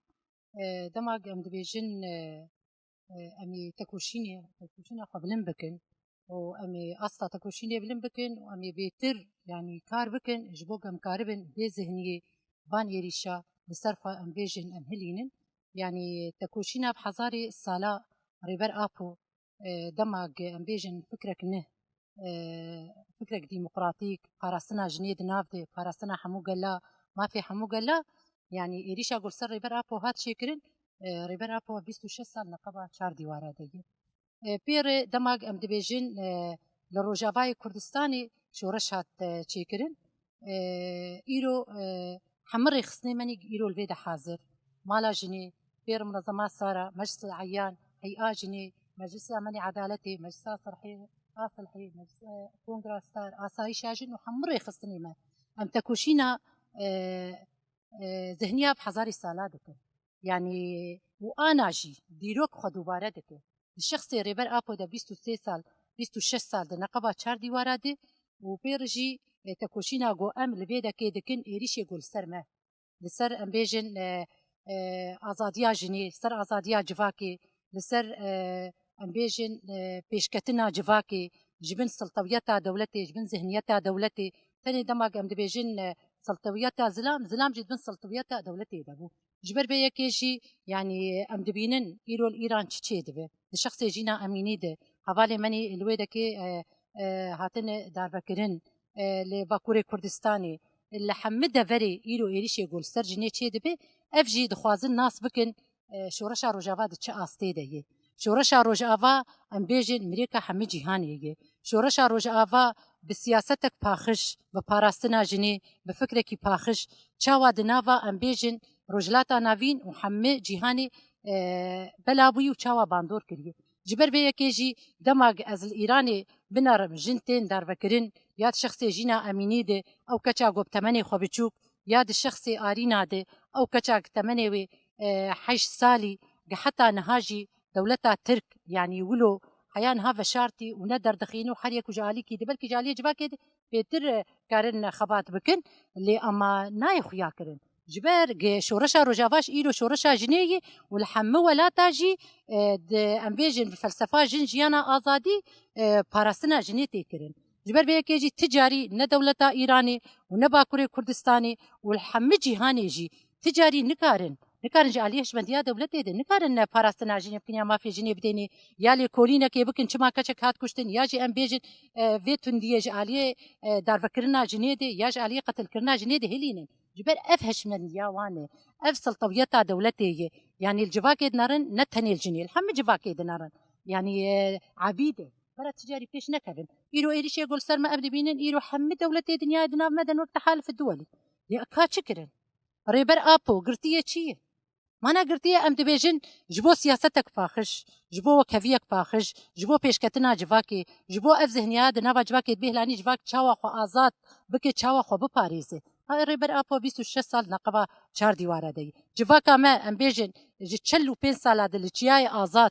E, dema em dibêjin, e, e, em ê tekoşînê, tekoşîna xwe bilind bikin û em ê asta tekoşînê bilind bikin û em ê bêtir, yanî kar bikin, ji bo ku em karibin vê zihniyê van êrîşa li ser xwe em bêjin, em hilînin. Yanî tekoşîna bi hezarê sala Rêber Apo, e, dema ku em bêjin fikrek neh, e, fikrek demokratîk, parastina jinê di nav de, parastina hemû gela, mafê hemû gela, yanî êrîşa ku li ser Rêber Apo hat çêkirin, e, Rêber Apo bîst û şeş sal neqeba çar dîwara de ye. E, pê re dema ku em dibêjin, e, li Rojavayê Kurdistanê şoreş hat, e, çêkirin. E, îro, e, hemû rêxistinê me nî îro li vê de hazir. Mala jinê, pêr Munezema Sara, Meclisa Eyan, Hey'a Jinê, Meclisa Emenê Edaletê, Meclisa Sirhê, a Silhê, Meclisa Kongra Star, Asayîşa Jin û hemû rêxistinê me. Em tekoşîna, e, e, zihniya bi hezarî sala dikin. Yanî û ana jî dîrok xwe dubare dike. Di şexsê Rêber Apo de bîst û sê sal, bîst û şeş sal di neqeba çar dîwara de û pê re jî, e, tekoşîna ku em li vê dekê dikin êrîşê ku li ser me, li ser, em bêjin, e, e, azadiya jinê, ser azadiya civakê, li ser, e, em bêjin, e, pêşketina civakê, ji bin siltewiyeta dewletê, ji bin zihniyeta dewletê, tenê dema em dibêjin, e, siltewiyeta zilam, zilam jî di bin siltewiyeta dewletê de bû. Ji ber vê yekê jî, yanî em dibînin îro li Îran çi çêdibe. Di şexsê Jîna Emînî de, hevalê menî li wê dekê, e, e, hatine darvekirin, e, li Bakurê Kurdistanê, li hemî deverê îro êrîşê ku li ser jinê çêdibe, ev jî dixwazin nas bikin, e, şoreşa Rojava di çi astê de ye. Şoreşa Rojava, em bêjin, mirêka hemî cîhanê ye. Şoreşa Rojava bi siyasetek paxiş, bi parastina jinê, bi fikrekî paxiş, çawa di nava, em bêjin, Rojhilata Navîn û hemî cîhanê, e, bela bûyî û çawa bandor kiriye. Ji ber vê yekê jî dema ez li Îranê binerim, jin tên darvekirin, ya di şexsê Jîna Emînî de, ew keça ku bi temenê xwe biçûk, ya di şexsê Arîna de, ew keça ku temenê wê, e, heşt salî, ku heta niha jî dewleta Tirk, yanî wilo heya niha veşartî û ne derdixîne û her yek û ji alîkî de, belkî ji aliyê civakê de pêtir, e, karin xebat bikin, lê ama nayê xuya kirin. Ji ber ge şoreşa Rojava ji îro şoreşa jinê ye û li hemû welata jî, e, di, em bêjin, bi felsefa jin jiyana azadî, e, parastina jinê tê kirin. Ji ber vê yekê jî ti carî ne dewleta Îranê û ne Bakurê Kurdistanê û li hemî cîhanê jî ti carî nikarin, nikarin ji aliyê hişmendiya dewletê de, nikarin ne parastina jinê bikin ya mafê jinê bidênê, ya lêkolînekê bikin, çima keçek hat kuştin, ya jî em bêjin, e, vê tundiyê ji aliyê, e, darvekirina jinê de, ya ji aliyê qetilkirina jinê de hilînin. Ji ber ev hişmendiya wan e, ev siltewiyeta dewletê ye. Yanî li civakê dinerin, ne tenê li jinê, li hemî civakê dinerin. Yanî, e, ebîd e. Bera ti carî pêş nekevin. Îro êrîşê ku li ser me em dibînin, îro hemî dewletê dinyayê di nav me de wek tehalif duwelî. Lê ka çi kirin? Rêber Apo girtiye çi ye? Mana girtiye em dibêjin ji bo siyasetek paxiş, ji bo wekheviyek paxiş, ji bo pêşketina civakê, ji bo ev zihniya di nava civakê dibê hilanî civak çawa xwe azad bike, çawa xwe biparêze. Ha, Rêber Apo bîst û şeş sal neqeba çar dîwara de ye. Civaka me, em bêjin, ji çil û pênc sala de li Çiyayê Azad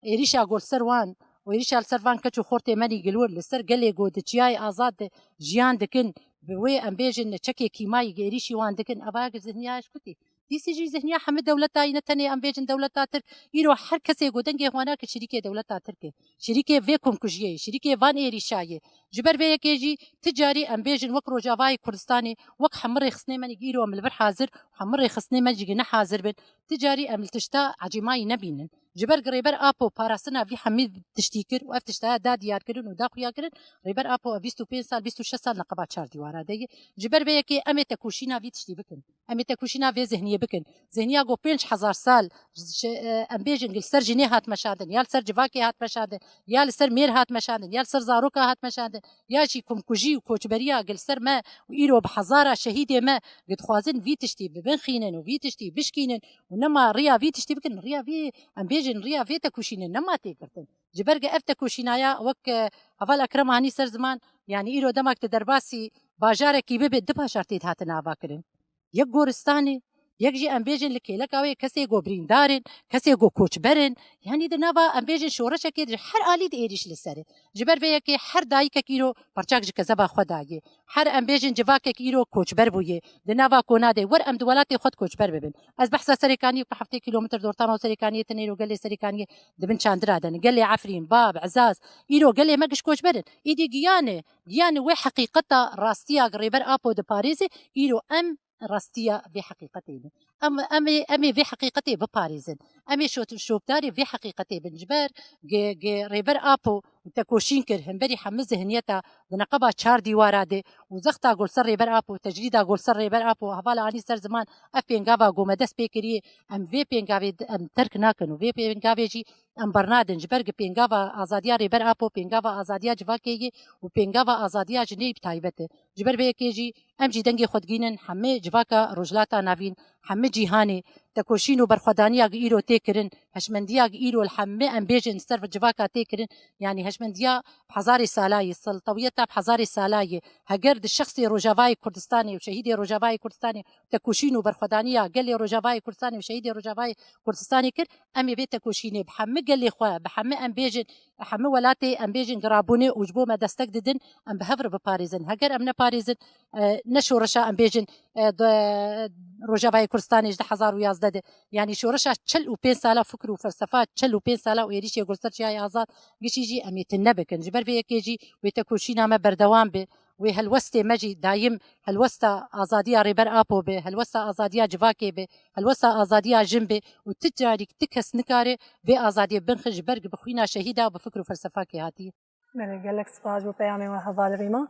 êrîşa ku li ser wan û êrîşa li ser van keç û xortê me nîgilwir li ser gelê ku di Çiyayê Azad de jiyan dikin, bi wê, em bêjin, çekê kîmayî êrîşî wan dikin, eva ya zihniya ji kutî. Dîsî jî zihniya hemî dewleta yî, ne tenê em bêjin dewleta Tirk, îro her kesê ku dengê xwe nake şirîkê dewleta Tirk e. Şirîkê vê komkujiyê ye, şirîkê van êrîşa ye. Ji ber vê yekê jî ti carî em bêjin wek Rojavayê Kurdistanê, wek hemû rêxistinê me nî îro em li vir hazir, hemû rêxistinê me jî ne hazir bin, ti carî em li tişta ecêmayî nebînin. Ji ber ku Rêber Apo parastina vî hemî tiştî kir û ev tiştaya da diyar kirin û da xuya kirin, Rêber Apo ev bîst û pênc sal, bîst û şeş sal neqeba çar dîwara de ye. Ji ber vê yekê em ê tekoşîna vî tiştî bikin. Em ê tekoşîna vê zihniyê bikin. Zihniya ku pênc hezar sal, ji, e, em bêjin, li ser jinê hat meşandin, ya li ser civakê hat meşandin, ya li ser mêr hat meşandin, ya li ser zaroka hat meşandin, ya jî komkujî û koçberiya ku li ser me û îro bi hezara şehîdê me ku dixwazin vî tiştî bibinxînin û vî tiştî bişkînin û nema riya vî tiştî bikin, riya vî, em bêjin, riya vê tekoşînê nema tê girtin. Ji ber ku ev tekoşînaya wek, e, heval Ekrem anî ser ziman, yanî îro demek tu derbasî bajarekî bibe, du bajar tê dihatin avakirin. Yek goristanê, yek jî em bêjin li kêleka wê kesê ku birîndar in, kesê ku koçber in. Yanî di nava, em bêjin, şoreşekê ji her alî di êrîş li ser e. Ji ber vê yekê her dayikek îro parçak ji kezeba xwe dayê. Her, em bêjin, civakek îro koçber bûye. Di nava kona de wer em di welatê xwe de koçber bibin. Ez behsa Serêkaniyê ku heftê kîlometr dortana û Serêkaniyê tenê îro gelê Serêkaniyê di bin çandira de ne. Gelê Efrîn, Bab, Ezaz, îro gelê me giş koçber in. Îdî giyanê, giyanê wê heqîqeta rastiya ku Rêber Apo diparêze, îro em rastiya vê heqîqetê ne. Em, em ê, em ê vê heqîqetê biparêzin. Em ê şo-, şopdarê vê heqîqetê bin. Ji ber ge, ge Rêber Apo tekoşîn kir, hemberî hemî zihniyeta di neqeba çar dîwara de û zexta ku li ser Rêber Apo, tecrîda ku li ser Rêber Apo, hevala anî ser ziman, ev pêngava ku me dest pê kiriye, em vê pêngavê di-, em terk nakin û vê pêngavê jî em bernadin. Ji ber ku pêngava azadiya Rêber Apo, pêngava azadiya civakê ye û pêngava azadiya jinê bi taybet e. Ji ber vê yekê jî em jî dengê xwe digînin hemî civaka Rojhilata Navîn, hemî cîhanê, tekoşîn û berxwedaniya ku îro tê kirin, hişmendiya ku îro li hemî em bêjin ser civaka tê kirin, yanî hişmendiya bi hezarê sala ye, siltewiyeta bi hezarê sala ye. Heger di şexsê Rojavayê Kurdistanê û şehîdê Rojavayê Kurdistanê tekoşîn û berxwedaniya gelê Rojavayê Kurdistanê û şehîdê Rojavayê Kurdistanê kir, em ê vê tekoşînê bi hemî gelê xwe, bi hemî, em bêjin, hemî welatê, em bêjin, girabûnê û ji bo me destek didin, em bi hev re biparêzin. Heger em neparêzin, e, ne şoreşa, em bêjin, e, de, Rojavayê Kurdistanê ji du hezar û yazdeh de, yanî şoreşa çil û pênc sala fikr û felsefa, çil û pênc sala û êrîşê gul ser Çiyayê Azad, gişî jî em ê tune bikin. Ji ber vê yekê jî wê tekoşîna me berdewam be, wê helwestê me jî dayim helwesta azadiya Rêber Apo be, helwesta azadiya civakê be, helwesta azadiya jin be û ti carîk ti kes nikare vê azadiyê binxe ji ber bi xwîna şehîda û bi fikr û felsefakê hatî. Belê, gelek spas bo peyamê we heval Rîma.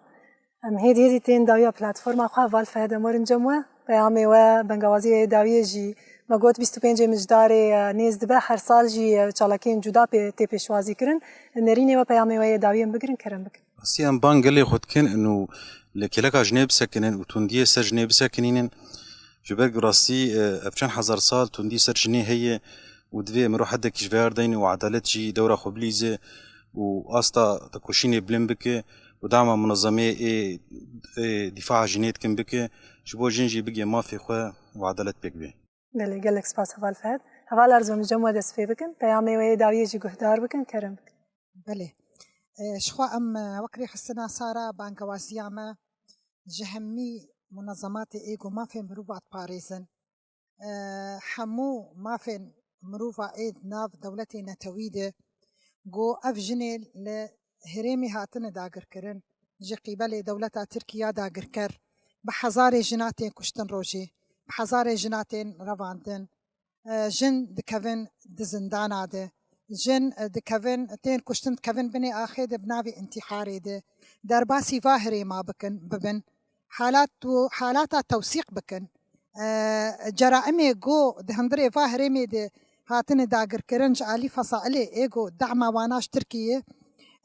Em hêdî hêdî tên dawiya platforma xwe, heval Fehd, em werin cem we. Peyamê we, bengawazî wê yê dawiyê jî me got bîst û pêncê Mijdarê, e, nêz dibe. Her sal jî, e, çalakiyên cuda pê, tê pêşwazî kirin. Nerînê we peyamê we yê dawiyê em bigirin, kerem bikin. Rastî em bang gelê xwe dikin û li kêleka jinê bisekinin û tundiyê ser jinê bisekinînin. Ji ber ku rastî, e, ev çend hezar sal tundî ser jinê heye û divê mirov hedekî ji vê erdeyne û edalet jî dewra xwe bilîze û asta tekoşînê bilind bike û dema munezemeyê ê, ê dîfaa jinê dikin bike, ji bo jin jî bigê mafê xwe û edalet pêk bê. Belê, gelek spas heval Fehd. Heval Arzu, em cem we dest pê bikin. Peyamê we yê dawiyê jî guhdar bikin, kerem bikin. Belê. E, ji xwe em, e, wek rêxistina Sara bangewaziya me ji hemî munezematê ê ku mafê mirova diparêzin, e, hemû mafên mirova ê di nav dewletê netewî de, ku ev jinê li herêmê hatine dagirkirin, ji qîbelê dewleta Tirkî ya dagirker, bi hezarê jina tên kuştin rojê, bi hezarê jina tên revandin, e, jin dikevin di zindana de, jin, e, dikevin, tên kuştin, dikevin binê axê de bi navê întîharê de. Derbasî va herêma bikin, bibin. Halat û halata tewsîq bikin. E, ceraimê go di hundirê va herêmê de hatine dagirkirin ji alî fesailê ê go dema wana ji Tirkiyê,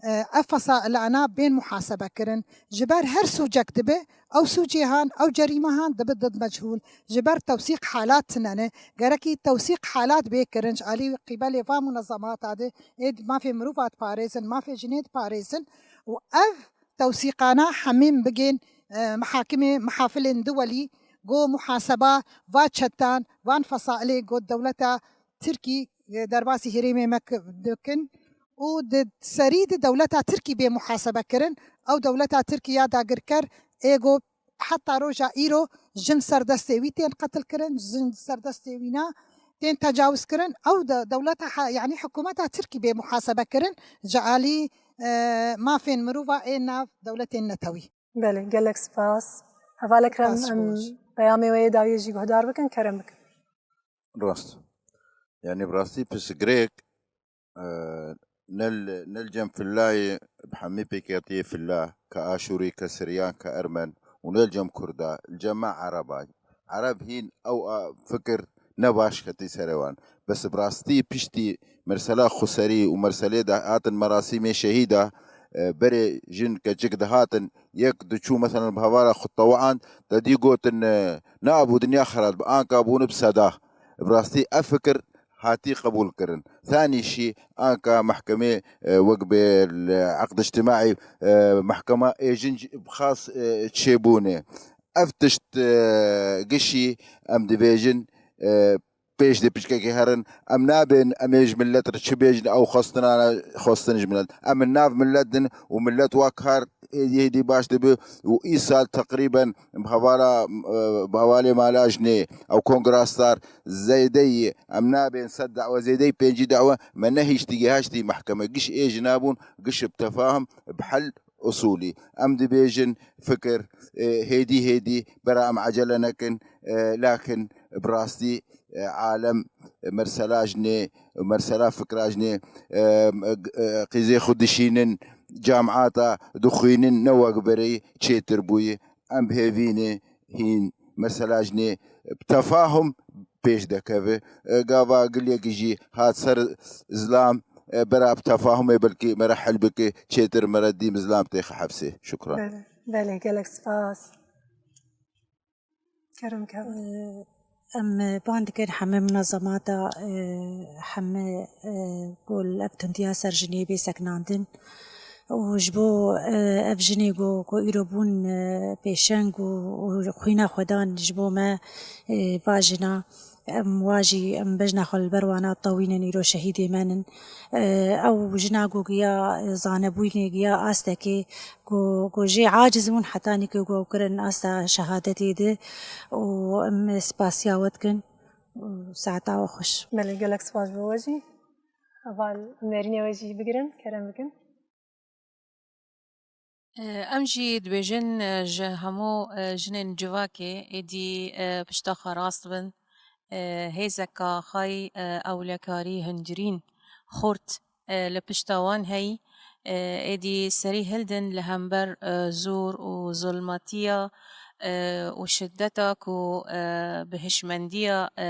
e, ev fesailana bên muhasebe kirin. Ji ber her sûcek dibe, ew sûcê han, ew cerîme han dibe did mechûl. Ji ber tewsîq halat tine ne. Gerekî tewsîq halat bê kirin ji alî qîbelê va munezemata de ê mafê mirova diparêzin, mafê jinê diparêzin û ev tewsîqana hemî em bigên, e, mihakimê mihafilên duwelî, go muhaseba va çetan, van fesailê go dewleta Tirkî, e, derbasî herêmê me ki-, dikin û di serî di dewleta Tirkî bê muhasebe kirin. Ew dewleta Tirkî ya dagirker ê go heta roja îro jin ser destê wî tên qetil kirin, jin ser destê wîna tên tecawuz kirin. Ew de dewleta ha-, yanî hikûmeta Tirkî bê muhasebe kirin ji alî, e, mafên mirova ê nav dewletên netewî. Belê, gelek spas. Heval Ekrem, Spas, em baş. Peyamê we yê dawiyê jî guhdar bikin, kerem bikin. Rast. Yanî bi rastî pirsgirêk, e, ne li, ne li cem fillayê bi hemî pêkhatiyê filla, ke Aşûrî, ke Siryan, ke Ermen û ne li cem Kurda, li cem me Ereba. Ereb hîn ew a fikir ne baş ketî serê wan. Bes bi rastî piştî mersela xweserî û merselê de hatin merasîmê şehîda, e, berê jin keçik dihatin, yek diçû meselen bi hevala xwe tewiand, te dî gotin, e, ne abû dinya xera dibe, anka bûne bi seda. Bi rastî ev fikir hatî qebûl kirin. Thanî şî anka mehkemê, e, wek bê li eqd ictimaî, e, mehkema ê jin bi xas, e, çêbûne. Ev tişt, e, gişî em dibêjin, e, pêş de piçkekê herin. Em nabên, em ê ji millet re çi bêjin, ew xwestinana, xwestin ji millet. Em li nav millet din û millet wa kar êdî hêdî baş dibe û îsal teqrîben bi hevala, e, bi hevalê mala jinê ew kongra star zêdeyî, em nabên sed dawe, zêdeyî pêncî dawe, me nehiştî gihaştî mehkeme. Giş ê jina bûn, giş bi tefahum, bi hel usûlî. Em dibêjin fikir, e, hêdî hêdî bera em ecele nekin, e, lakin bi rastî, e, alem, e, mersela jinê, mersela fikra jinê, e, e, qîzê xwe dişînin, camiata dixwînin, ne wek berê çêtir bûyî. Em bi hêvî ne hîn mersela jinê bi tefahum pêş dekeve. E, gava giliyekî jî hat ser zilam, e, bera bi tefahumê belkî me re hel bike, çêtir me re dî zilam têxe hefsê. Şukran. Belê, belê, gelek spas. Kerem, kerem. Em bang dikin heme munezemata, e, heme, e, ku li ev tundiya ser jinê bê sekinandin û ji bo, e, ev jinê ku, ku îro bûn, e, pêşeng û, û xwîna xwe dan ji bo me, e, va jina, em wa jî, em bejna xwe li ber wana tewînin, îro şehîdê me nin. E, ew jina ku giya zanebûnê, giya astekê ku, ku jê aciz bûn hetanî ku, ku kirin asta şehadetê de û em spasiya we dikin. Saeta we xweş. Belê, gelek spas bo we jî. Heval nêrînê we jî bigirin, kerem bikin. Em jî dibêjin, e, ji hemû, e, jinên civakê êdî, e, pişta xwe rast bin. E, hêzeka xwe yî, e, ewlekarî hundirîn xurt, e, li pişta wan heyî. E, êdî serî hildin li hember, e, zor û zulmatiya, e, û şideta ku, e, bi hişmendiya, e,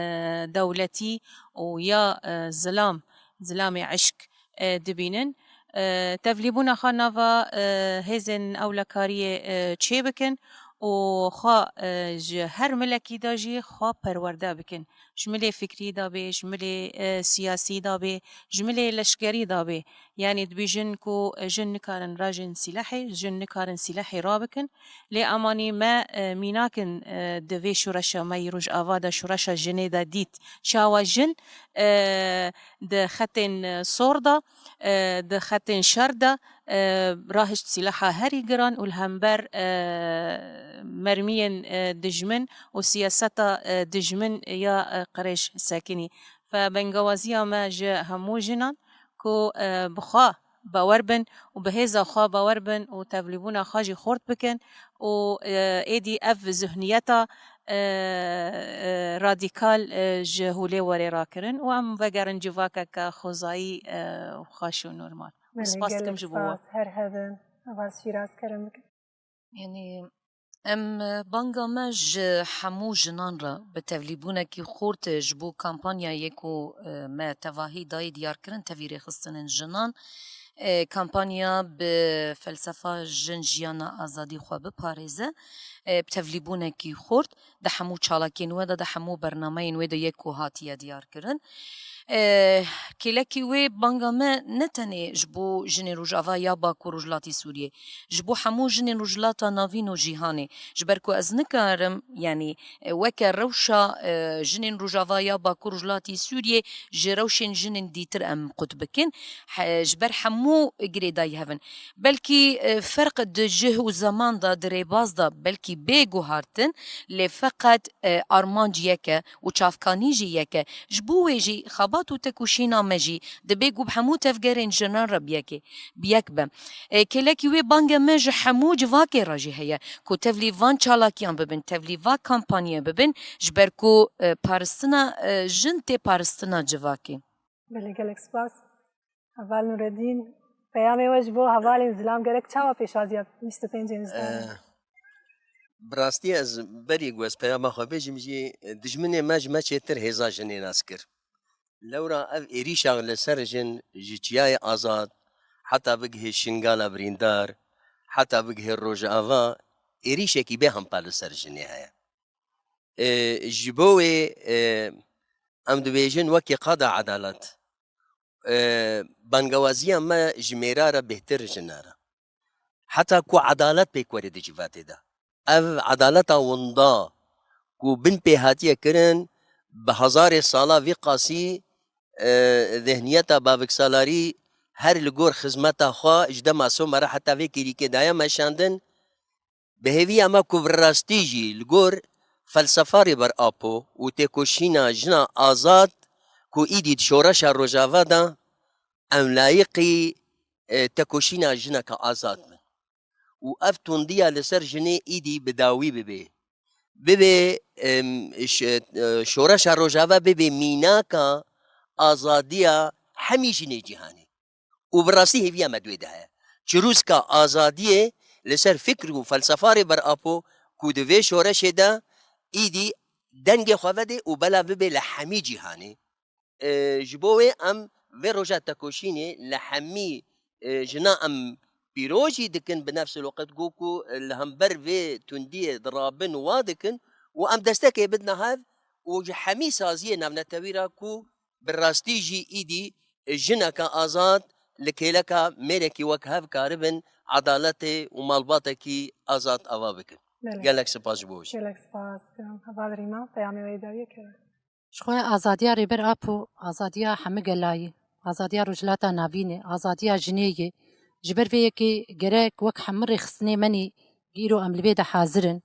dewletî û ya, e, zilam, zilamê eşk, e, dibînin. E, tevlîbûna xwe nava, e, hêzên ewlekariyê, e, çêbikin û xwe, e, ji her milekî de jî xwe perwerde bikin. Ji milê fikrî de bê, ji milê, e, siyasî de bê, ji milê leşkerî de bê. Yanî dibêjin ku, e, jin nikarin rajin sîlehê, jin nikarin sîlehê rabikin. Lê emanî me, e, mînakin, e, di vê şoreşa me yî Rojava de, şoreşa jinê de dît. Çawa jin, e, di xetên, e, sor de, e, di xetên şer de, e, rahişt sîlaha herî giran û li hember, e, mermiyên, e, dijmin û siyaseta, e, dijmin ya, e, qirêj sekinî. Fe bengewaziya me ji hemû jinan ku, e, bi xwe bawer bin û bi hêza xwe bawer bin û tevlîbûna xwe jî xurt bikin û, e, êdî ev zihniyeta, e, e, radîkal, e, ji holê were rakirin û em vegerin civakeke xwezayî, e, û xweş û normal. Belê, spas dikim gelek ji bo we. Spas. Her hebin. Heval Şîraz, kerem bikin. Yanî, em, e, banga me ji hemû jinan re bi tevlîbûnekî xurt, e, ji bo kampanyayê ku, e, me tevahî dayê diyarkirin tevî rêxistinên jinan, e, kampanya bi felsefa jin jiyana azadî xwe biparêze, e, bi tevlîbûnekî xurt di hemû çalakiyên we de, di hemû bernameyên wê de yek ku hatiye diyarkirin. E, kêlekî wê banga me ne tenê ji bo jinên Rojava ya Bakur Rojhilatî Sûriyê, ji bo hemû jinên Rojhilata Navîn û cîhanê. Ji ber ku ez nikarim, yanî, e, weke rewşa, e, jinên Rojava ya Bakur Rojhilatî Sûriyê ji rewşên jinên dîtir em qut bikin. He, ji ber hemû girêdayî hev in. Belkî, e, ferq di cih û zeman de, di rêbaz de belkî bê guhartin, lê feqet, e, armanc yek e û çavkanî jî yek e. Ji bo wê jî xebat û tekoşîna me jî dibê ku bi hemû tevgerên jinan re bi yekê, bi yek be. E, kêlekî wê bangê me ji hemû civakê re jî heye ku tevlî van çalakiyan bibin, tevlî va kampanyê bibin, ji ber ku, e, paristina, e, jin tê paristina civakê. Belê, gelek spas. Heval Nureddîn, peyamê we ji bo hevalên zilam gerek çawa pêşwaziya bîst û pêncên zilam? Eh, bi rastî ez berî ku ez peyama xwe bêjim jî, dijminê me ji me çêtir hêza jinê nas kir. Lewra ev êrîşa li ser jin ji Çiyayê Azad heta bigihê Şingala birîndar, heta bigihê Rojava, êrîşekî bê hempa li ser jinê heye. E, ji bo wê, e, em dibêjin wekî qada edalet, e, bangewaziya me ji mêra re bêhtir jina re. Heta ku edalet pêk were di civatê de. Ev edaleta winda ku bin pê hatiye kirin, bi hezarê sala vî qasî, e, zihniyeta baviksalarî her li gor xizmeta xwe ji dema Somerê heta vê kêlîkê daye meşandin, bi hêviya me ku bi rastî jî li gor felsefa Rêber Apo û têkoşîna jina azad ku îdî di şoreşa Rojava de em layîqî, e, têkoşîna jineke azad bin û ev tundiya li ser jinê îdî bi dawî bibe. Bibe, em, ş-, e, şoreşa Rojava bibe mînaka azadiya hemî jinê cîhanê. Û bi rastî hêviya me di wê de heye. Çirûska azadiyê li ser fikr û felsefa Rêber Apo ku di vê şoreşê de îdî dengê xwe vedê û belav bibe li hemî cîhanê. E, ji bo wê em vê roja tekoşînê li hemî, e, jina em pîroz jî dikin bi nefsil waqt ku, ku li hember vê tundiyê dirabin û wa dikin û em destekê bidine hev û ji hemî saziyê navnetewî re ku bi rastî jî îdî jineke azad li kêleka mêrekî wek hev karibin edaletê û malbatekî azad ava bikin. Belê. Gelek spas ji bo wî. Gelek spas dikim. Heval Rîma, peyamê wê dawiyê keve. Ji xwe azadiya Rêber Apo, azadiya hemî gelayî, azadiya Rojhilata Navînê, azadiya jinê yê, ji ber vê yekê gerek wek hemû rêxistinê menî îro em li vê de hazir in.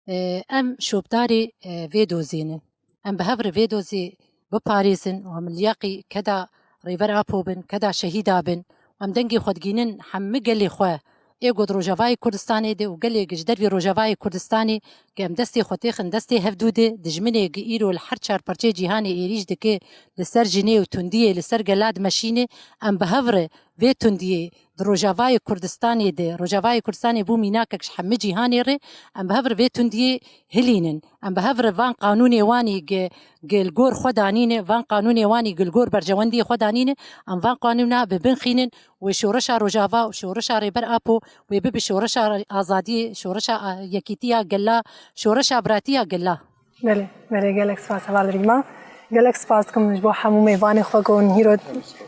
E, em şopdarê, e, vê dozê ne. Em bi hev re vê dozê biparêzin û em li yaqî keda Rêber Apo bin, keda şehîda bin. Em dengê xwe digînin hemî gelê xwe ê ku di Rojavayê Kurdistanê de û gelê ji dervê Rojavayê Kurdistanê, ku em destê xwe têxin destê hevdû de, dijminê ku îro li her çar parçeyê cîhanê êrîş dike, li ser jinê û tundiyê li ser gela dimeşîne, em bi hev re vê tundiyê di Rojavayê Kurdistanê de, Rojavayê Kurdistanê bû mînakek ji hemî cîhanê re, em bi hev re vê tundiyê hilînin. Em bi hev re van qanûnê wanî gi, gi li gor xwe danîne, van qanûnê wanî gi li gor berjewendiyê xwe danîne, em van qanûna bi bin xînin, wê şoreşa Rojava û şoreşa Rêber Apo wê bibe şoreşa azadiyê, şoreşa, a, yekîtiya gela, şoreşa biratiya gela. Belê, belê, gelek spas heval Rîma. Gelek spas dikim ji bo hemû mêvanê xwe ku hûn hîro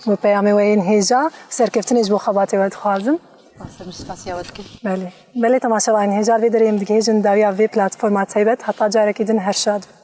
bi peyamê we yên hêja û serkeftinê ji bo xebatê we dixwazim. Spas, em jî spasiya we dikin. Belê. Belê, temaşevanên hêja, li vê derê em digihêjin dawiya vê platforma taybet. Heta carekî din her şad bin.